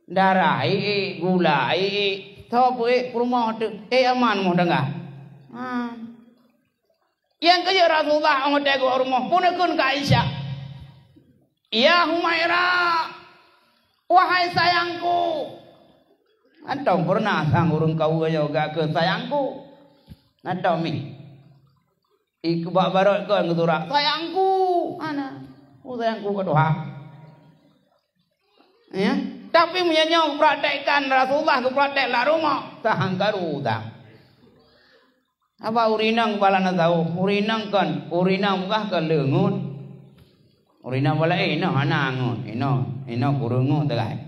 Darah ék, gula ék, soe peuék peurumoh teuh, ék aman rumoh tangga. Ha. Nyang keujeuet Rasulullah 'oh watèe geuwoe rumoh, peuneukheun keu Aisyah, "Ya Humaira, wahai sayangku." Hantom peureunah sang ureueng kaweue nyoe geukheun sayangku. Hantom mi. Ikeubak barot kon geusurak, "Sayangku." Hana. Oh, sayangku ka tuha. Ya. Tapi meunyoe nyoe geupraktekkan Rasulullah, geupraktek lam rumoh, sahang karu tang. Haba ureueng inong bala na tau, ureueng inong kon, ureueng inong bah kon leungeut. Ureueng inong bala, eh, inoe hana ngeut, inoe, inoe kureueng ngeut teugai.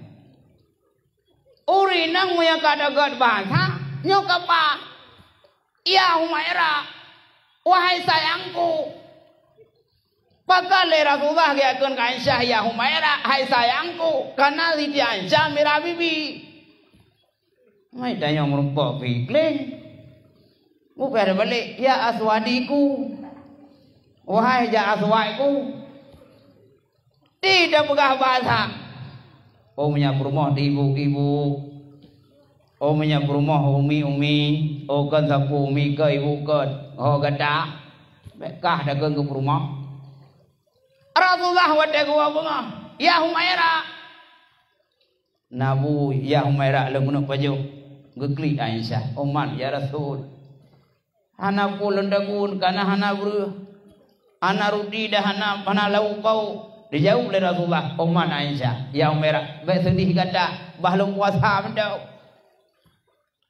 Ureueng inong meunyoe ka deugot basa, nyoe ka paih. "Ya Humaira, wahai sayangku." Pakon lé Rasulullah geukheun keu Aisyah, "Ya Humaira, hai sayangku," kareuna Siti Aisyah mirah bibi. Mai tanyoe meurumpok pih kléng. Mupéh balek, "Ya aswadiku, wahai jak aswadku." Di tapeugah basa. Oh, meunyoe peurumoh di ibu-ibu. Oh, meunyoe peurumoh umi-umi. Oh, kon sapeue umi, kon ibu, kon. Oh, gata. Bèk kah takheun keu peurumoh. Rasulullah watèe geuwoe beungoh, "Ya Humaira." Na bu, "Ya Humaira," lôn keuneuk pajoh. Geuklik Aisyah, "Umat, ya Rasul. Hana peue lôn tagun, kana hana breueh. Hana ruti dan hana, hana lauk pauk." Dijaweueb lé Rasulullah, "Umat Aisyah, ya Humaira, bèk seudeh gata, bah lôn puasa mantong."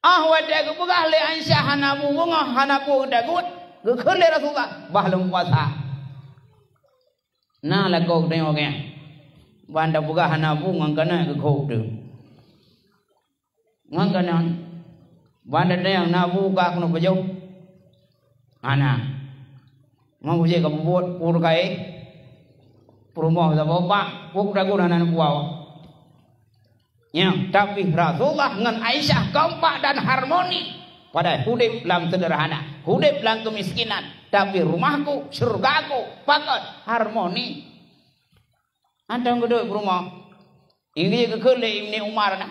Ah, watèe geupeugah lé Aisyah hana bu beungoh, hana peue geutagun, geukheun lé Rasulullah, "Bah lôn puasa." Na lakoe geutanyoe nyan. Ban tapeugah hana bu ngon keuneuk geukhôb teuh. Ngon keuneuk. Ban tatanyong na bu ka keuneuk pajoh. Hana. Meunyoe ka peubuet pur kai. Peurumoh saboh bak, puk dagun hana neubuwa. Nyan, tapi Rasulullah ngon Aisyah kompak dan harmoni. Padahai udép lam seudeurhana, udép lam keumiskinan, tapi rumohku, syeurugaku, pakon harmoni. Hantom geuduek peurumoh. Inggih geukheun lé Ibni Umar na.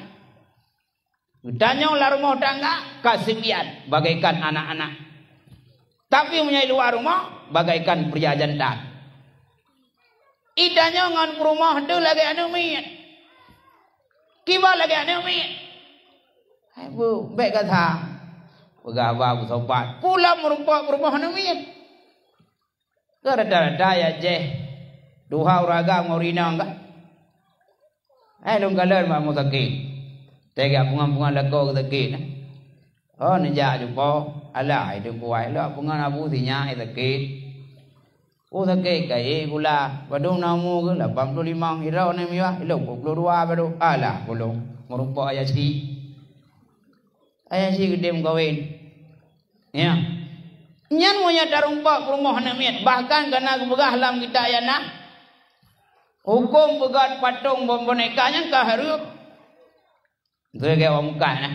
Geutanyoe lam rumoh tangga ka sibian bagaikan anak-anak. Tapi meunyoe luwa rumoh bagaikan pria jantan. Itanyoe ngon peurumoh teuh lagèe aneuk miet. Kiban lagèe aneuk miet. Hai bu, bèk gata. Peugah haba beusobat. Pulang meurumpok peurumoh aneuk miet. Keu rata-rata ya jeh. Tuha ureueng agam ngon ureueng inong ka. Eh, lôn kalon mak meuh sakét. Teuga pungan-pungan lakoe sakét. Oh, neujak jumpa. Alah, itu kuai lok pungan abu sinyak sakét. Oh, sakét kayèe gula. Padum na umu geuh? Lapan puluh lima. Ira aneuk miyuah? Ilong puluh dua baru. Alah, pulung. Meurumpok ayah si. Ayah si geudeh meukawen. Ya. Nyan meunyoe tarumpok peurumoh aneuk miet, bahkan kana geupeugah lam kitab yana, huköm peugöt patong boneka nyan ka hareuem. Lagèe awak meukat na.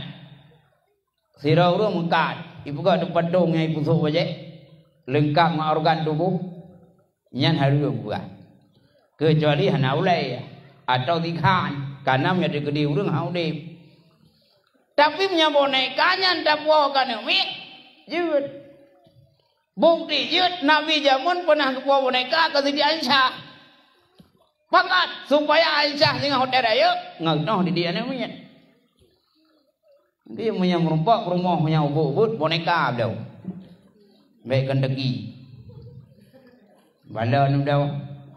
Sidroe ureueng meukat, ipeugöt patong nyang ipeusôk bajèe, leungkap ngon organ tuboh. Nyan hareuem peugah. Keucuali hana ulèe, atau dikhan, kana meunyoe teukeudi ureueng hana udép. Tapi meunyoe boneka nyan tapuwoe keu aneuk miet, jeuet. Bukti jeuet, Nabi jameun peunah geupuwoe boneka keu Siti Aisyah. Pakat, supaya Aisyah singoh watèe rayeuk, ngeunoh didik aneuk miet. Jadi, meunyoe meurumpok peurumoh, meunyoe ubit-ubit, boneka bloe. Bèk keundeki. Balon bloe.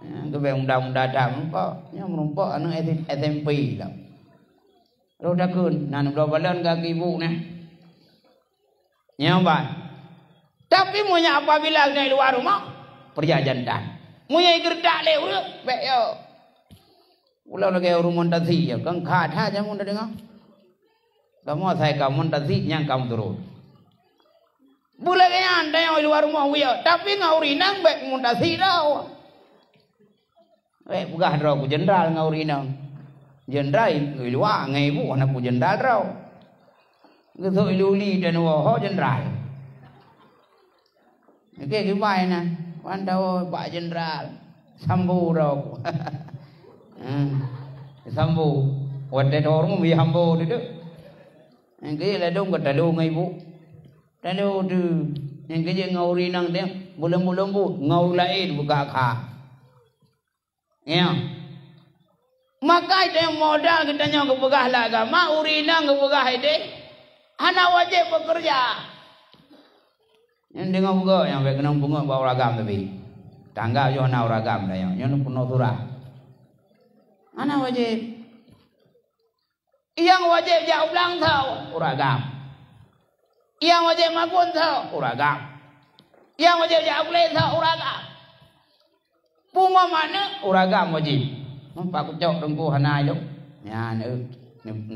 Ya, tu bèk muda-muda that meurumpok. Nyoe meurumpok aneuk S M P lom. Roh takheun, na neubloe balon keu ibu na. Nyoe ban. Tapi meunyoe apabila nyan luwa rumoh, pria jantan. Meunyoe geureutak lé ureueng, bèk yo. Ulôn lagèe ureueng meuntasi, ya, kan kha that jameun tadeungoe. Kamoe asai ka meuntasi nyang ka meuturot. Beulagèe nyan tanyoe luwa rumoh, ya, tapi ngon ureueng inong bèk meuntasi droe. Bèk peugah droe ku jeundral ngon ureueng inong. Jeundral i luwa ngon ibu hana ku jeundral droe. Geusok i Luli dan woe ho jenderal. Oke, kibai na. Wan tawoe Pak Jenderal. Sambo droe. Hmm. Sambo. Watèe droe ureueng bi hambo tu. Nyang keu ladôm ka talo ngon ibu. Talo tu. Nyang keu ngon ureueng inong tu. Buleuen-buleuen bu ngon ureueng laén buka kha. Ya. Maka itu yang modal geutanyoe geupeugah lam agama, ureueng inong geupeugah idéh, hana wajéb beukeureuja. Nyan deungoe beugöt nyang bèk keunong peungeut bak ureueng agam tapi. Tangga yoh na ureueng agam dah nyoe. Nyoe peunoh surah. Hana wajéb. Nyang wajéb jak u blang tho, ureueng agam. Nyang wajéb magun tho, ureueng agam. Nyang wajéb jak u glé tho, ureueng agam. Peumamak aneuk, ureueng agam wajéb. Nampak kucok teungku hana ilok. Nyan, eh,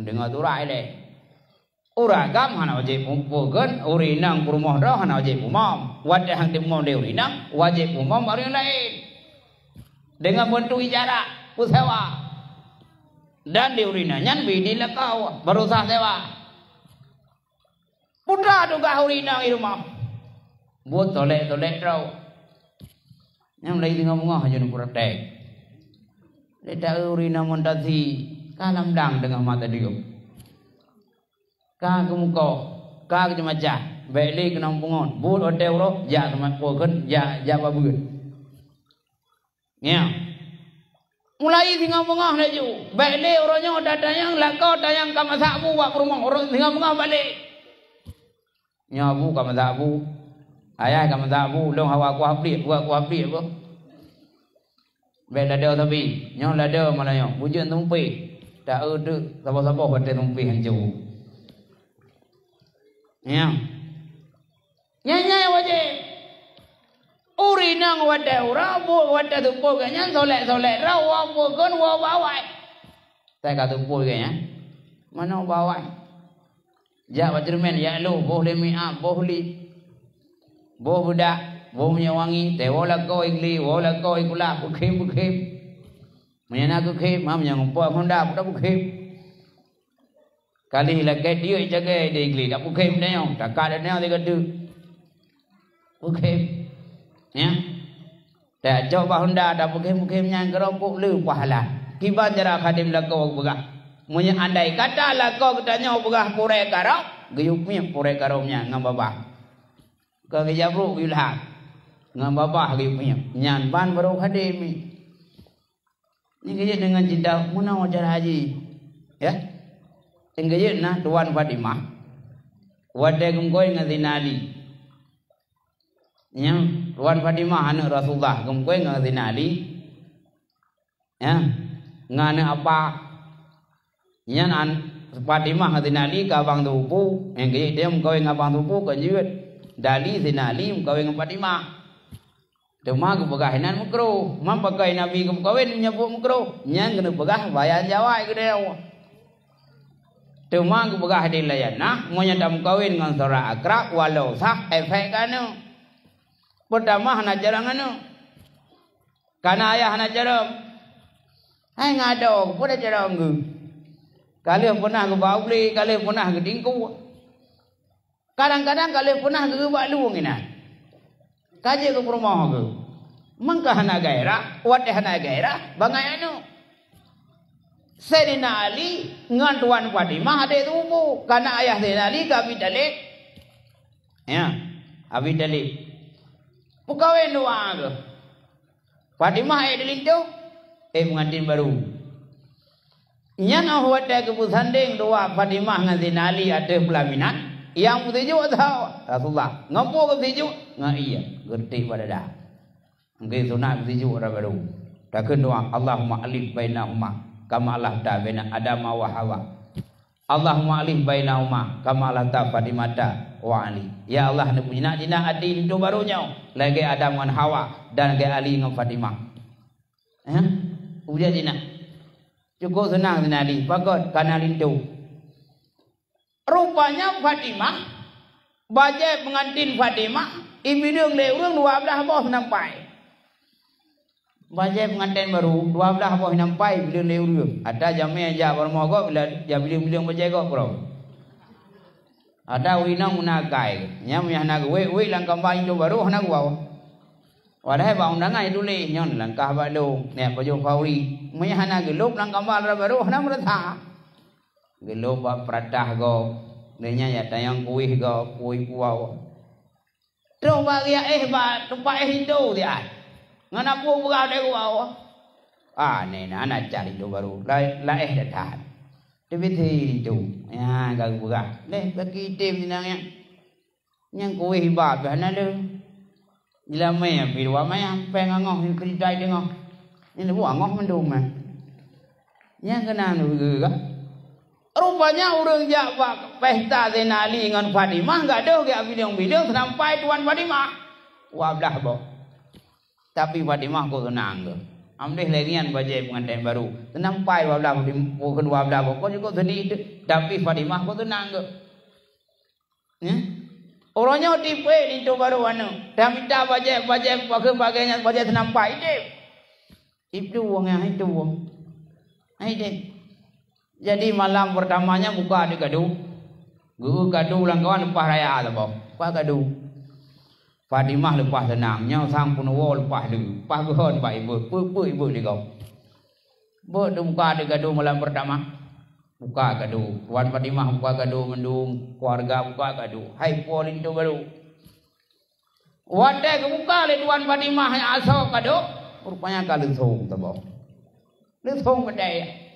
deungoe surah ilèe. Ureueng agam hana wajéb peukeuen, ureueng inong peurumoh droe hana wajéb peumoe. Watèe han teumom lé ureueng inong, wajéb peumoe bak ureueng laén. Deungon beuntuk ijarah, peusewa. Dan di ureueng inong nyan bi di lakoe, baroesa sewa. Peue teuma tugaih ureueng inong di rumoh? Buet solek-solek droe. Nyang laén teungoh beungoh aja neupeuratek. Lé taeu ureueng inong meuntasi, ka lam dang teungoh mata diuem. Ka geumukoh, ka geujeumacah, bèk lé keunong peungon, buet watèe uroe, jak keumat po kheun, jak, jak babeuet. Ngieng. Mulai singoh beungoh laju, bèk lé uroe nyoe tatanyong lakoe tanyong ka masak bu bak peurumoh, uroe singoh beungoh balek. Nyoe bu ka masak bu, ayah ka masak bu, lôn hawa kuah pliek, buet kuah pliek bu. Bèk lada sabe. Nyoe lada malam nyoe. Bujeuet tumpéh. Tak eu teuk saboh-saboh watèe tumpéh hanco. Nyan. Nyan, nyan wajéb. Ureueng inong watèe uroe, buet watèe seupôt geuh nyan solek-solek droe, woe peukeuen, woe bawai. Watèe ka seupôt geuh nyan. Manoe bawai. Jak bak ceureumen, jak lhôh, boh lé miap, boh lip, boh beudak, boh minyeuk wangi, teuwoe lakoe i glé, woe lakoe i kulah, beukhém-beukhém. Meunyoe na keukhém, ha, meunyoe ngon po honda, peue dak beukhém. Ka lheuh lakèe tiyeuk jagai di glé, dak beukhém tanyoe, takat tanyoe sigoe teuk. Beukhém. Ya. Tajok bak honda, tapeukhém-peukhém nyan keurok pok le pahala. Kiban cara khadém lakoe geupeugah. Meunyoe andai kata lakoe geutanyoe peugah purée karab, geuyue miet purée karab nyan ngon babah. Ka geujak brok geuyue lhah. Ngon babah geuyue miet. Nyan ban barô khadém nyan. Nyan geujeuet deungon cinta meunoe cara haji. Ya. Nyan geujeuet na Tuan Fatimah. Watée geumeukawen ngon Zainal Ali. Nyan, Tuan Fatimah aneuk Rasulullah geumeukawen ngon Zainal Ali. Ya, ngon aneuk apa. Nyan an-, Fatimah ngon Zainal Ali ka abang sepupu, nyang keu jeuet meukawen ngon abang sepupu kon jeuet. Dali Zainal Ali meukawen ngon Fatimah. Teuma geupeugah inan meukruh, man pakon Nabi geumeukawen nyan buet meukruh, nyan keuneuk peugah bayan jawai keudeh Allah. Teuma geupeugah di layan na, meunyoe tameukawen ngon seurah akrab, walau sah, efek ka aneuk. Peurtama hana carông aneuk. Kana ayah hana carông. Hai ngado, peue dah carông geuh. Ka lheueh peunah geuba u glé, ka lheueh peunah geutingkue. Kadang-kadang ka lheueh peunah geuba lueng inan. Ka jeuet keu peurumoh geuh. Mangka hana gairah, watée hana gairah, bangai aneuk. Saidina Ali ngon Tuan Fatimah adék sepupu, kana ayah Saidina Ali keu Abi Thalib. Ya, Abi Thalib. Peukawen dua geuh. Fatimah ék dilinto, ék peungantin barô. Nyan óh watée geupeusandeng dua Fatimah ngon Zainal Ali ateueh peulaminan, nyang peusijuek tho Rasulullah. Ngon peue geusijuek? Ngon ie, geureutek bak dada. Mungken sunat peusijuek atra barô. Takheun doa, "Allahumma alif bainahuma kama alafta baina Adama wa Hawa." "Allahumma alif bainahuma kama alafta Fatimata wa Ali." Ya Allah, neupeujinak-jinak até linto barô nyoe lagée Adam ngon Hawa dan lagée Ali ngon Fatimah. Eh? Ujeut jinak. Cukup seunang Zainal Ali, pakon kana linto. Rupanya Fatimah, bajée peungantin Fatimah, ibileueng lé ureuëng dua blaih boh nampai. Bajée peungantin barô, dua blaih boh nampai ibileueng lé ureuëng. Ata jamé jak bak rumoh gob, bila jak bileueng-bileueng bajée gob keudroe. Ada ureueng inong meunakai, nyan meunyo hana geuwék-wék lam kamba linto barô hana geuwoe. Padahai bak undangan jituléh, "Nyoe neulangkah bak lôn, neujak pajoh khauri." Meunyo hana geulôb lam kamba linto barô hana meurasa. Geulôb bak peuratah gob, lheueh nyan jak tanyong kuéh gob, kuéh puwoe. Troh bak riyak éh bak teumpat éh linto siat. Ngon apui peugah lé geuwoe. Ah, nyan na, na cah linto barô. La-, laéh that-that. Teubiet linto. Nyan ka geupeugah. Lé, bagi item sinan nyan. Nyang kuéh iba pih hana le. Jilamé pih dua manyam, péng angoh nyang keudai teungoh. Nyan buet angoh mandum, eh. Nyang keunan geuh. Rupanya ureueng jak bak pesta Zainal Ali ngon Fatimah, gadôh geujak bileung-bileung seunampai Tuan Fatimah. Dua blaih boh. Tapi Fatimah kok seunang geuh. Alhamdulillah, lagèe nyan bajèe peungantén barô. Seunampai dua blaih boh, dua blaih boh. Kok jukuk seudeh, tapi Fatimah kok seunang geuh. Nyan. Uroe nyoe tipék linto barô aneuk. Dah mita bajèe, bajèe, pakon bajèe nyan, bajèe seunampai, idéh. Itu wong nyang itu wong. Nah, idéh. Jadi malam pertamanya buka di kadu. Geu kadu lam kawan leupah raya saboh. Buka kadu. Fatimah leupah seunang, nyoe sang peunuwoe leupah lé. Pas geuhon bak ibu, peue-peue ibu digong. Beuet teubuka di kadu malam pertama. Buka kadu. Tuan Fatimah buka kadu mandum, keluarga buka kadu. Hai po linto barô. Watèe geubuka lé Tuan Fatimah asoe kadu, rupanya ka leusong saboh. Leusong peudeh.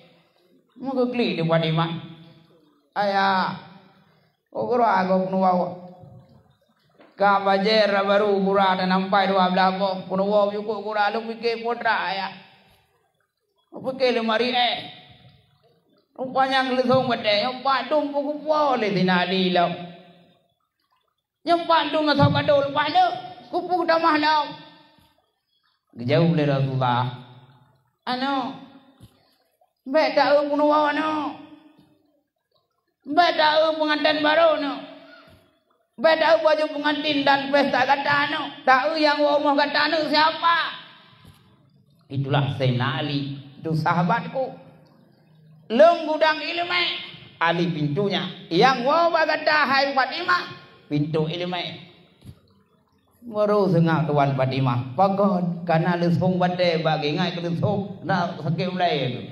Meugeuklik di Fatimah. Ayah, oh gura gob peunuwoe. Ka bajèe barô gura dan ampai dua blaih boh. Peunuwoe jukuk gura lôn pike putra ayah. Pike lemari éh. Rupanya leusong peudeh, nyoe padum peukupo lé Zainal Ali lom. Nyoe pat dum masa padum leupah lé, kupu tamah lom. Geujaweueb lé Rasulullah, "Aneuk, bèk ta-eu peunuwoe aneuk. Bèk ta-eu peungantén barô aneuk. Bèk ta-eu baju peungantin dan pesta gata aneuk. Ta-eu nyang woe rumoh gata aneuk siapa?" Itulah Saidina Ali, itu sahabatku. Lôn gudang ileumèe, Ali pintunya. Nyang woe bak gata hai Fatimah, pintoe ileumèe. Baru seungab Tuan Fatimah, pakon, kana leusong batèe bak geuingat keu leusong, na sakét ulèe tu.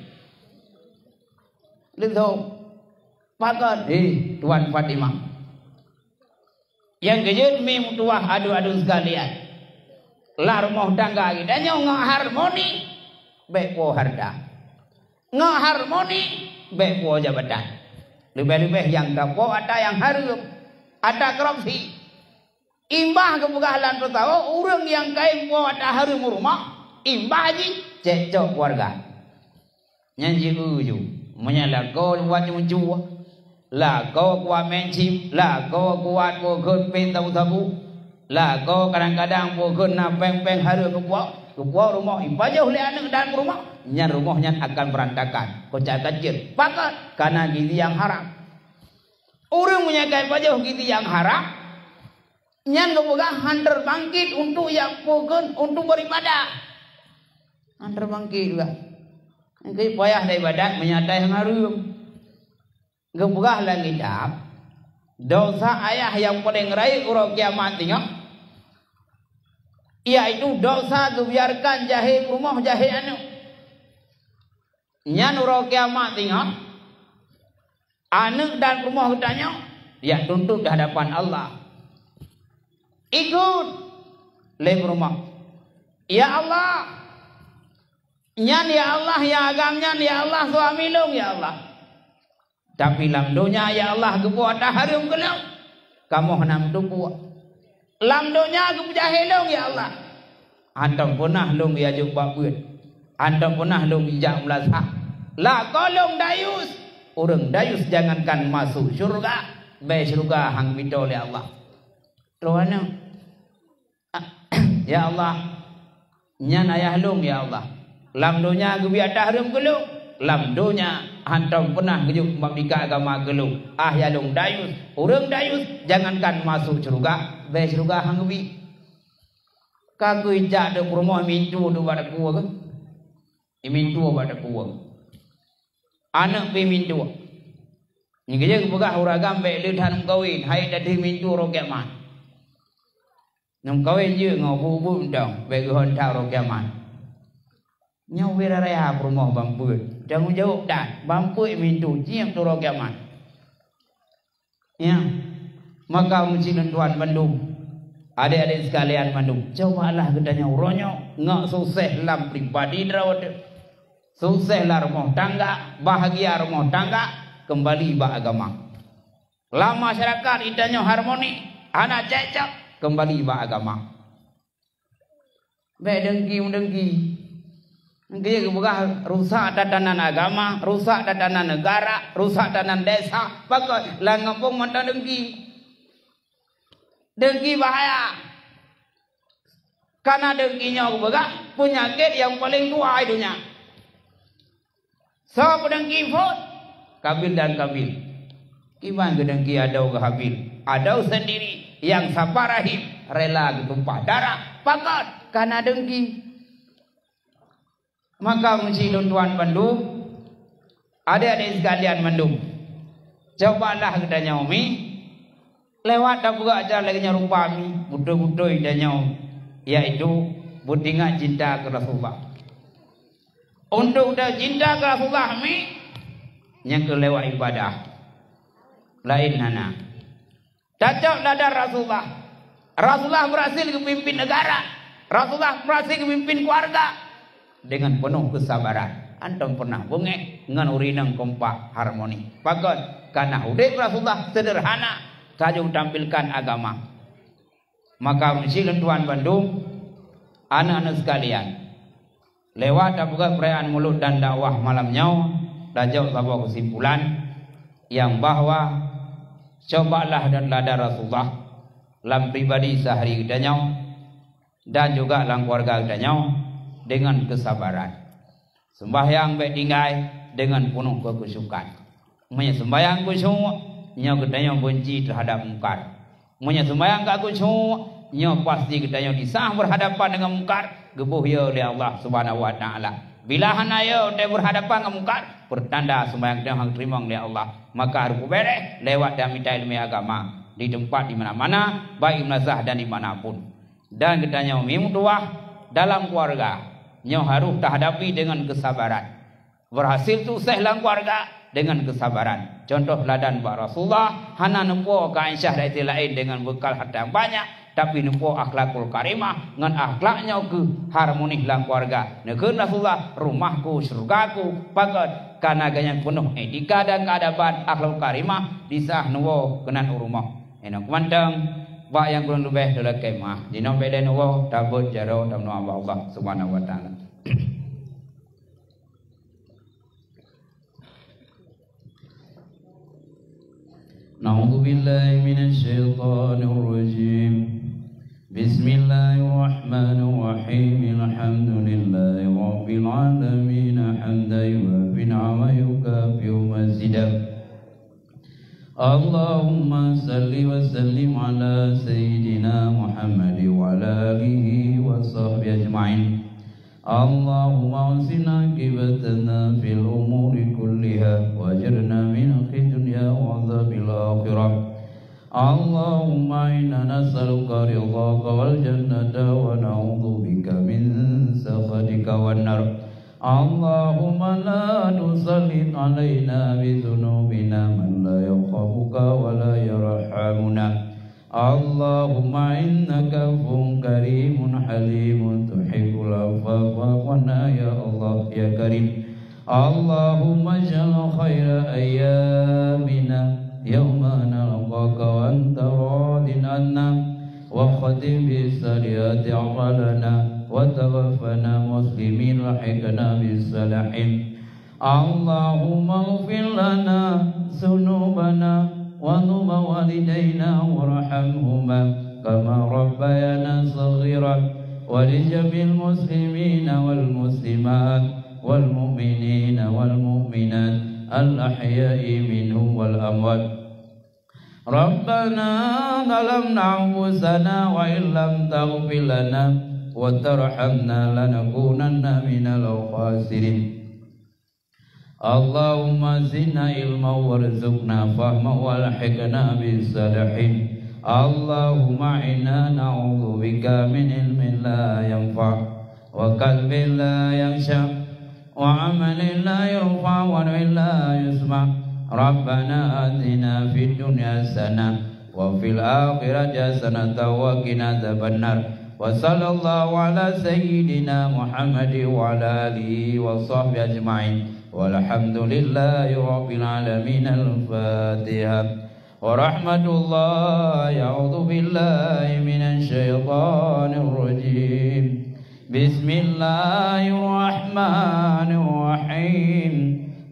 Leusong, pakon, eh, Tuan Fatimah. Nyang keujeuet mi meutuwah adoe-adoe sekalian. Lam rumoh tangga geutanyoe ngon harmoni, bèk po hareuta. Ngon harmoni, bèk po jabatan. Leubeh-leubeh nyang tapo atra nyang hareuem, atra korupsi. Imbah geupeugah lam tasawuf, ureueng nyang kayém po atra hareuem u rumoh, imbah jih cekcok keuluwarga. Nyan jieu ju, meunyoe lagoe kuat nyucue, lagoe kuat meucim, lagoe kuat peue kheun péng sabu-sabu, lagoe kadang-kadang peue kheun na péng-péng hareuem geupuwoe, geupuwoe rumoh, ipajoh lé aneuk dan peurumoh, nyan rumoh nyan akan beurantakan, koca kacil. Pakon? Kana gizi nyang haram. Ureueng meunyoe ka ipajoh gizi nyang haram, nyan geupeugah hán teubangkét untuk jak peue kheun, untuk beribadah. Hán teubangkét juga. Nyang keu payah dari ibadat meunyatai nyang hareuem. Geupeugah lam kitab, dosa ayah nyang paleng rayeuk uroe kiamat singoh, yaitu dosa geubiarkan jahé peurumoh, jahé aneuk. Nyan uroe kiamat singoh, aneuk dan peurumoh geutanyoe jak tuntot di hadapan Allah. Ikot lé peurumoh, "Ya Allah, nyan ya Allah, nyang agam nyan ya Allah, suami lôn ya Allah. Tapi lam donya ya Allah geubuet atra hareuem keu lôn, kamoe hana meutupeue. Lam donya geupeujahé lôn ya Allah." Hantom peunah lôn jijak bak beuet. Hantom peunah lôn jijak meulasah. Lakoe lôn dayus. Ureueng dayus jangankan masuk syurga, bèe syurga hana meutoe lé Allah. Troh aneuk. Ya Allah, nyan ayah lôn, ya Allah. Lam donya geubiet atra hareuem keu lôn. Lam donya hantom peunah geujok bak meukat agama keu lôn. Ah, ya lôn dayus. Ureueng dayus jangankan masuk syurga, bèe syurga hana geubi. Ka geujak di peurumoh mintu di bak takue keuh. Imintu bak takue. Aneuk pi mintu. Nyang keujeuet geupeugah ureueng agam bèk le that meukawen, hai teuh mintu uroe kiamat. Meukawen jeuet ngon bu-bu mantong, bèk geuhon that uroe kiamat. Nyoe ubé raya peurumoh ban peuet. Tanggong jaweueb that, ban peuet mintu, jieb uroe kiamat. Ya. Maka meusidroe tuan bandum, adék-adék sekalian bandum, cubalah geutanyoe uroe nyoe ngon sukses lam pribadi droe teuh, sukses lam rumoh tangga, bahagia rumoh tangga, keumbali bak agama. Lam masyarakat geutanyoe harmoni, hana cekcok, keumbali bak agama. Bèk dengki-meudengki. Dengki geupeugah rusak tatanan agama, rusak tatanan negara, rusak tatanan desa. Pakon lam gampông mantong dengki. Dengki bahaya. Karena dengki nyoe geupeugah peunyakét nyang paleng tuha di donya. Soe peudengki phon? Kabil dan Kabil. Kiban geudengki adoe geuh Habil. Adoe seundiri nyang sapa rahim, rela geutumpah darah. Pakon? Kana dengki. Maka meusidroe tuan bandum, adék-adék sekalian bandum, cubalah geutanyoe mi lewat tapeugah acara lagèe nyoe rupa mi, beutôi-beutôi tanyoe, yaitu beutingat cinta keu Rasulullah. Untuk teucinta keu Rasulullah mi, nyan keuh lewat ibadah. Laén hana. Tacok ladan Rasulullah. Rasulullah berhasil geupimpin negara. Rasulullah berhasil geupimpin keluarga dengan penuh kesabaran. Hantom pernah beungéh ngon ureueng inong kompak harmoni. Pakon? Karena udép Rasulullah sederhana, ka jeuet tampilkan agama. Maka meusidroe tuan bandum, aneuk-aneuk sekalian, lewat tapeugah peurayaan mulod dan dakwah malam nyoe, tajok saboh keusimpulan nyang bahwa cubalah dan ladan Rasulullah lam pribadi sehari geutanyoe dan juga lam keluarga geutanyoe dengan kesabaran. Seumbahyang bèk tinggai deungon peunoh keukhusyukan. Meunyoe seumbahyang khusyuk, nyoe geutanyoe beunci teuhadap mungkar. Meunyoe seumbahyang ka khusyuk, nyoe pasti geutanyoe disah beurhadapan deungon mungkar, geuboh yo lé Allah Subhanahu wa Taala. Bila hana yo teuh beurhadapan ngon mungkar, peurtanda seumbahyang geutanyoe hana geuteurimong lé Allah. Maka harôh beureh lewat tamita ileumèe agama di teumpat di mana-mana, baik di meunasah dan di mana pun. Dan geutanyoe meutuwah dalam keuluwarga nyoe harôh tahadapi deungon keusabaran. Beurhasil sukses lam keuluwarga deungon keusabaran. Cuntoh teladan bak Rasulullah, hana neupo keu Aisyah dan istri laén deungon beukal hareuta nyang banyak, tapi neupo akhlakul karimah ngon akhlak nyoe keuh harmoni lam keuluwarga. Neukheun Rasulullah, "Rumahku syeurugaku." Pakon? Kareuna gobnyan peunoh etika dan keuadaban, akhlakul karimah, disah neuwoe keunan u rumoh. Inong keumantong, bak nyang kureueng leubeh tulakée meuah. Jinoe bèk lé neuwoe, tabeuet jaroe tameudoá bak Allah Subhanahu wa Taala. A'udzubillahi minasyaitonirrajim. Bismillahirrahmanirrahim. Alhamdulillahi rabbil alamin. Hamdan yuwafi ni'amahu wa yukafi'u mazidah. Allahumma salli wa sallim ala sayyidina Muhammad wa ala alihi wa sahbihi ajma'in. Allahumma ahsin aqibatana fil umuri kulliha wajirna min khizyi dunya wa adzabil akhirah. Allahumma inna nas'aluka ridhaka wal jannata wa na'udzubika min sakhatika wan nar. Allahumma la tusallit alaina bi dzunubina man la yakhafuka wa la yarhamuna. Allahumma innaka 'afuwwun karimun halimun tuhibbul 'afwa fa'fu 'anna ya Allah ya Karim. Allahumma ij'al khaira ayyamina yauma nalqaka wa anta radin 'anna. Wakhtim bis salihati a'malana, wa tawaffana muslimin, alhiqna bis salihin. Allahumma ighfir lana dzunubana wa dzunuba walidaina warhamhuma kama rabbayana shaghira, wa li jami'il muslimina wal muslimat wal mu'minina wal mu'minat al ahya'i minhum wal amwat. Rabbana zalamna anfusana wa illam taghfir lana wa tarhamna lanakunanna minal khasirin. اللهم زدنا علما وارزقنا فهما وألحقنا بالصالحين. اللهم إنا نعوذ بك من علم لا ينفع وقلب لا يخشع وعمل لا يرفع ورزق لا يسمع. ربنا آتنا في الدنيا حسنة وفي الآخرة حسنة وقنا عذاب النار. وصلى الله على سيدنا محمد وعلى آله وصحبه أجمعين. والحمد لله رب العالمين. الفاتحة. ورحمة الله. أعوذ بالله من الشيطان الرجيم. بسم الله الرحمن الرحيم.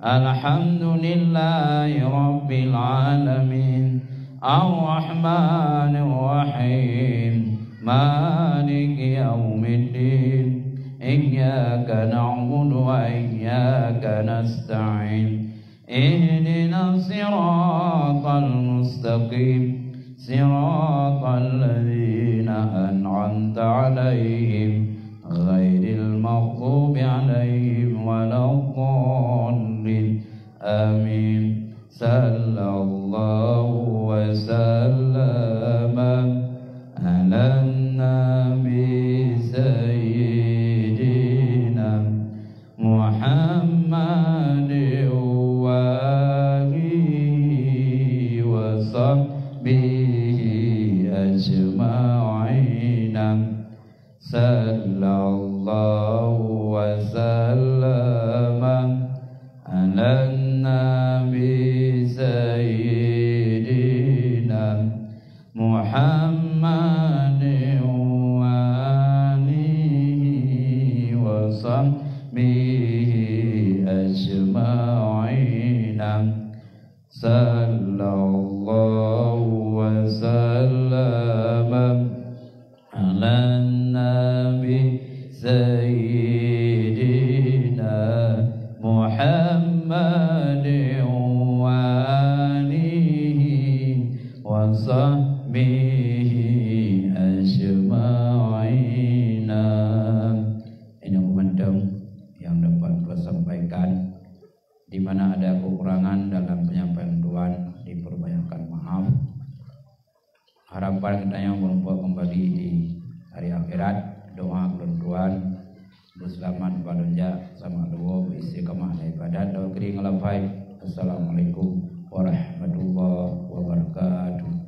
الحمد لله رب العالمين. الرحمن الرحيم. مالك يوم الدين. إياك نعبد وإياك نستعين. اهدنا الصراط المستقيم. صراط الذين أنعمت عليهم غير المغضوب عليهم ولا الضالين. آمين. صلى الله وسلم على النبي سيدنا محمد وآله وصحبه أجمعين. صلى الله وسلم على النبي سيدنا محمد وآله وصحبه أجمعين. صلى الله وسلم على النبي سيدنا محمد وآله وصحبه أجمعين. Ini momentum yang dapat saya sampaikan. Di mana ada kekurangan dalam penyampaian tuan, diperbanyakkan maaf. Harapan kita yang berjumpa kembali di hari akhirat. Doa kepada tuan, berseulamat, balonjak sama dua, beristiqamah dalam ibadat, dan kering ngelafai. Assalamualaikum warahmatullahi wabarakatuh.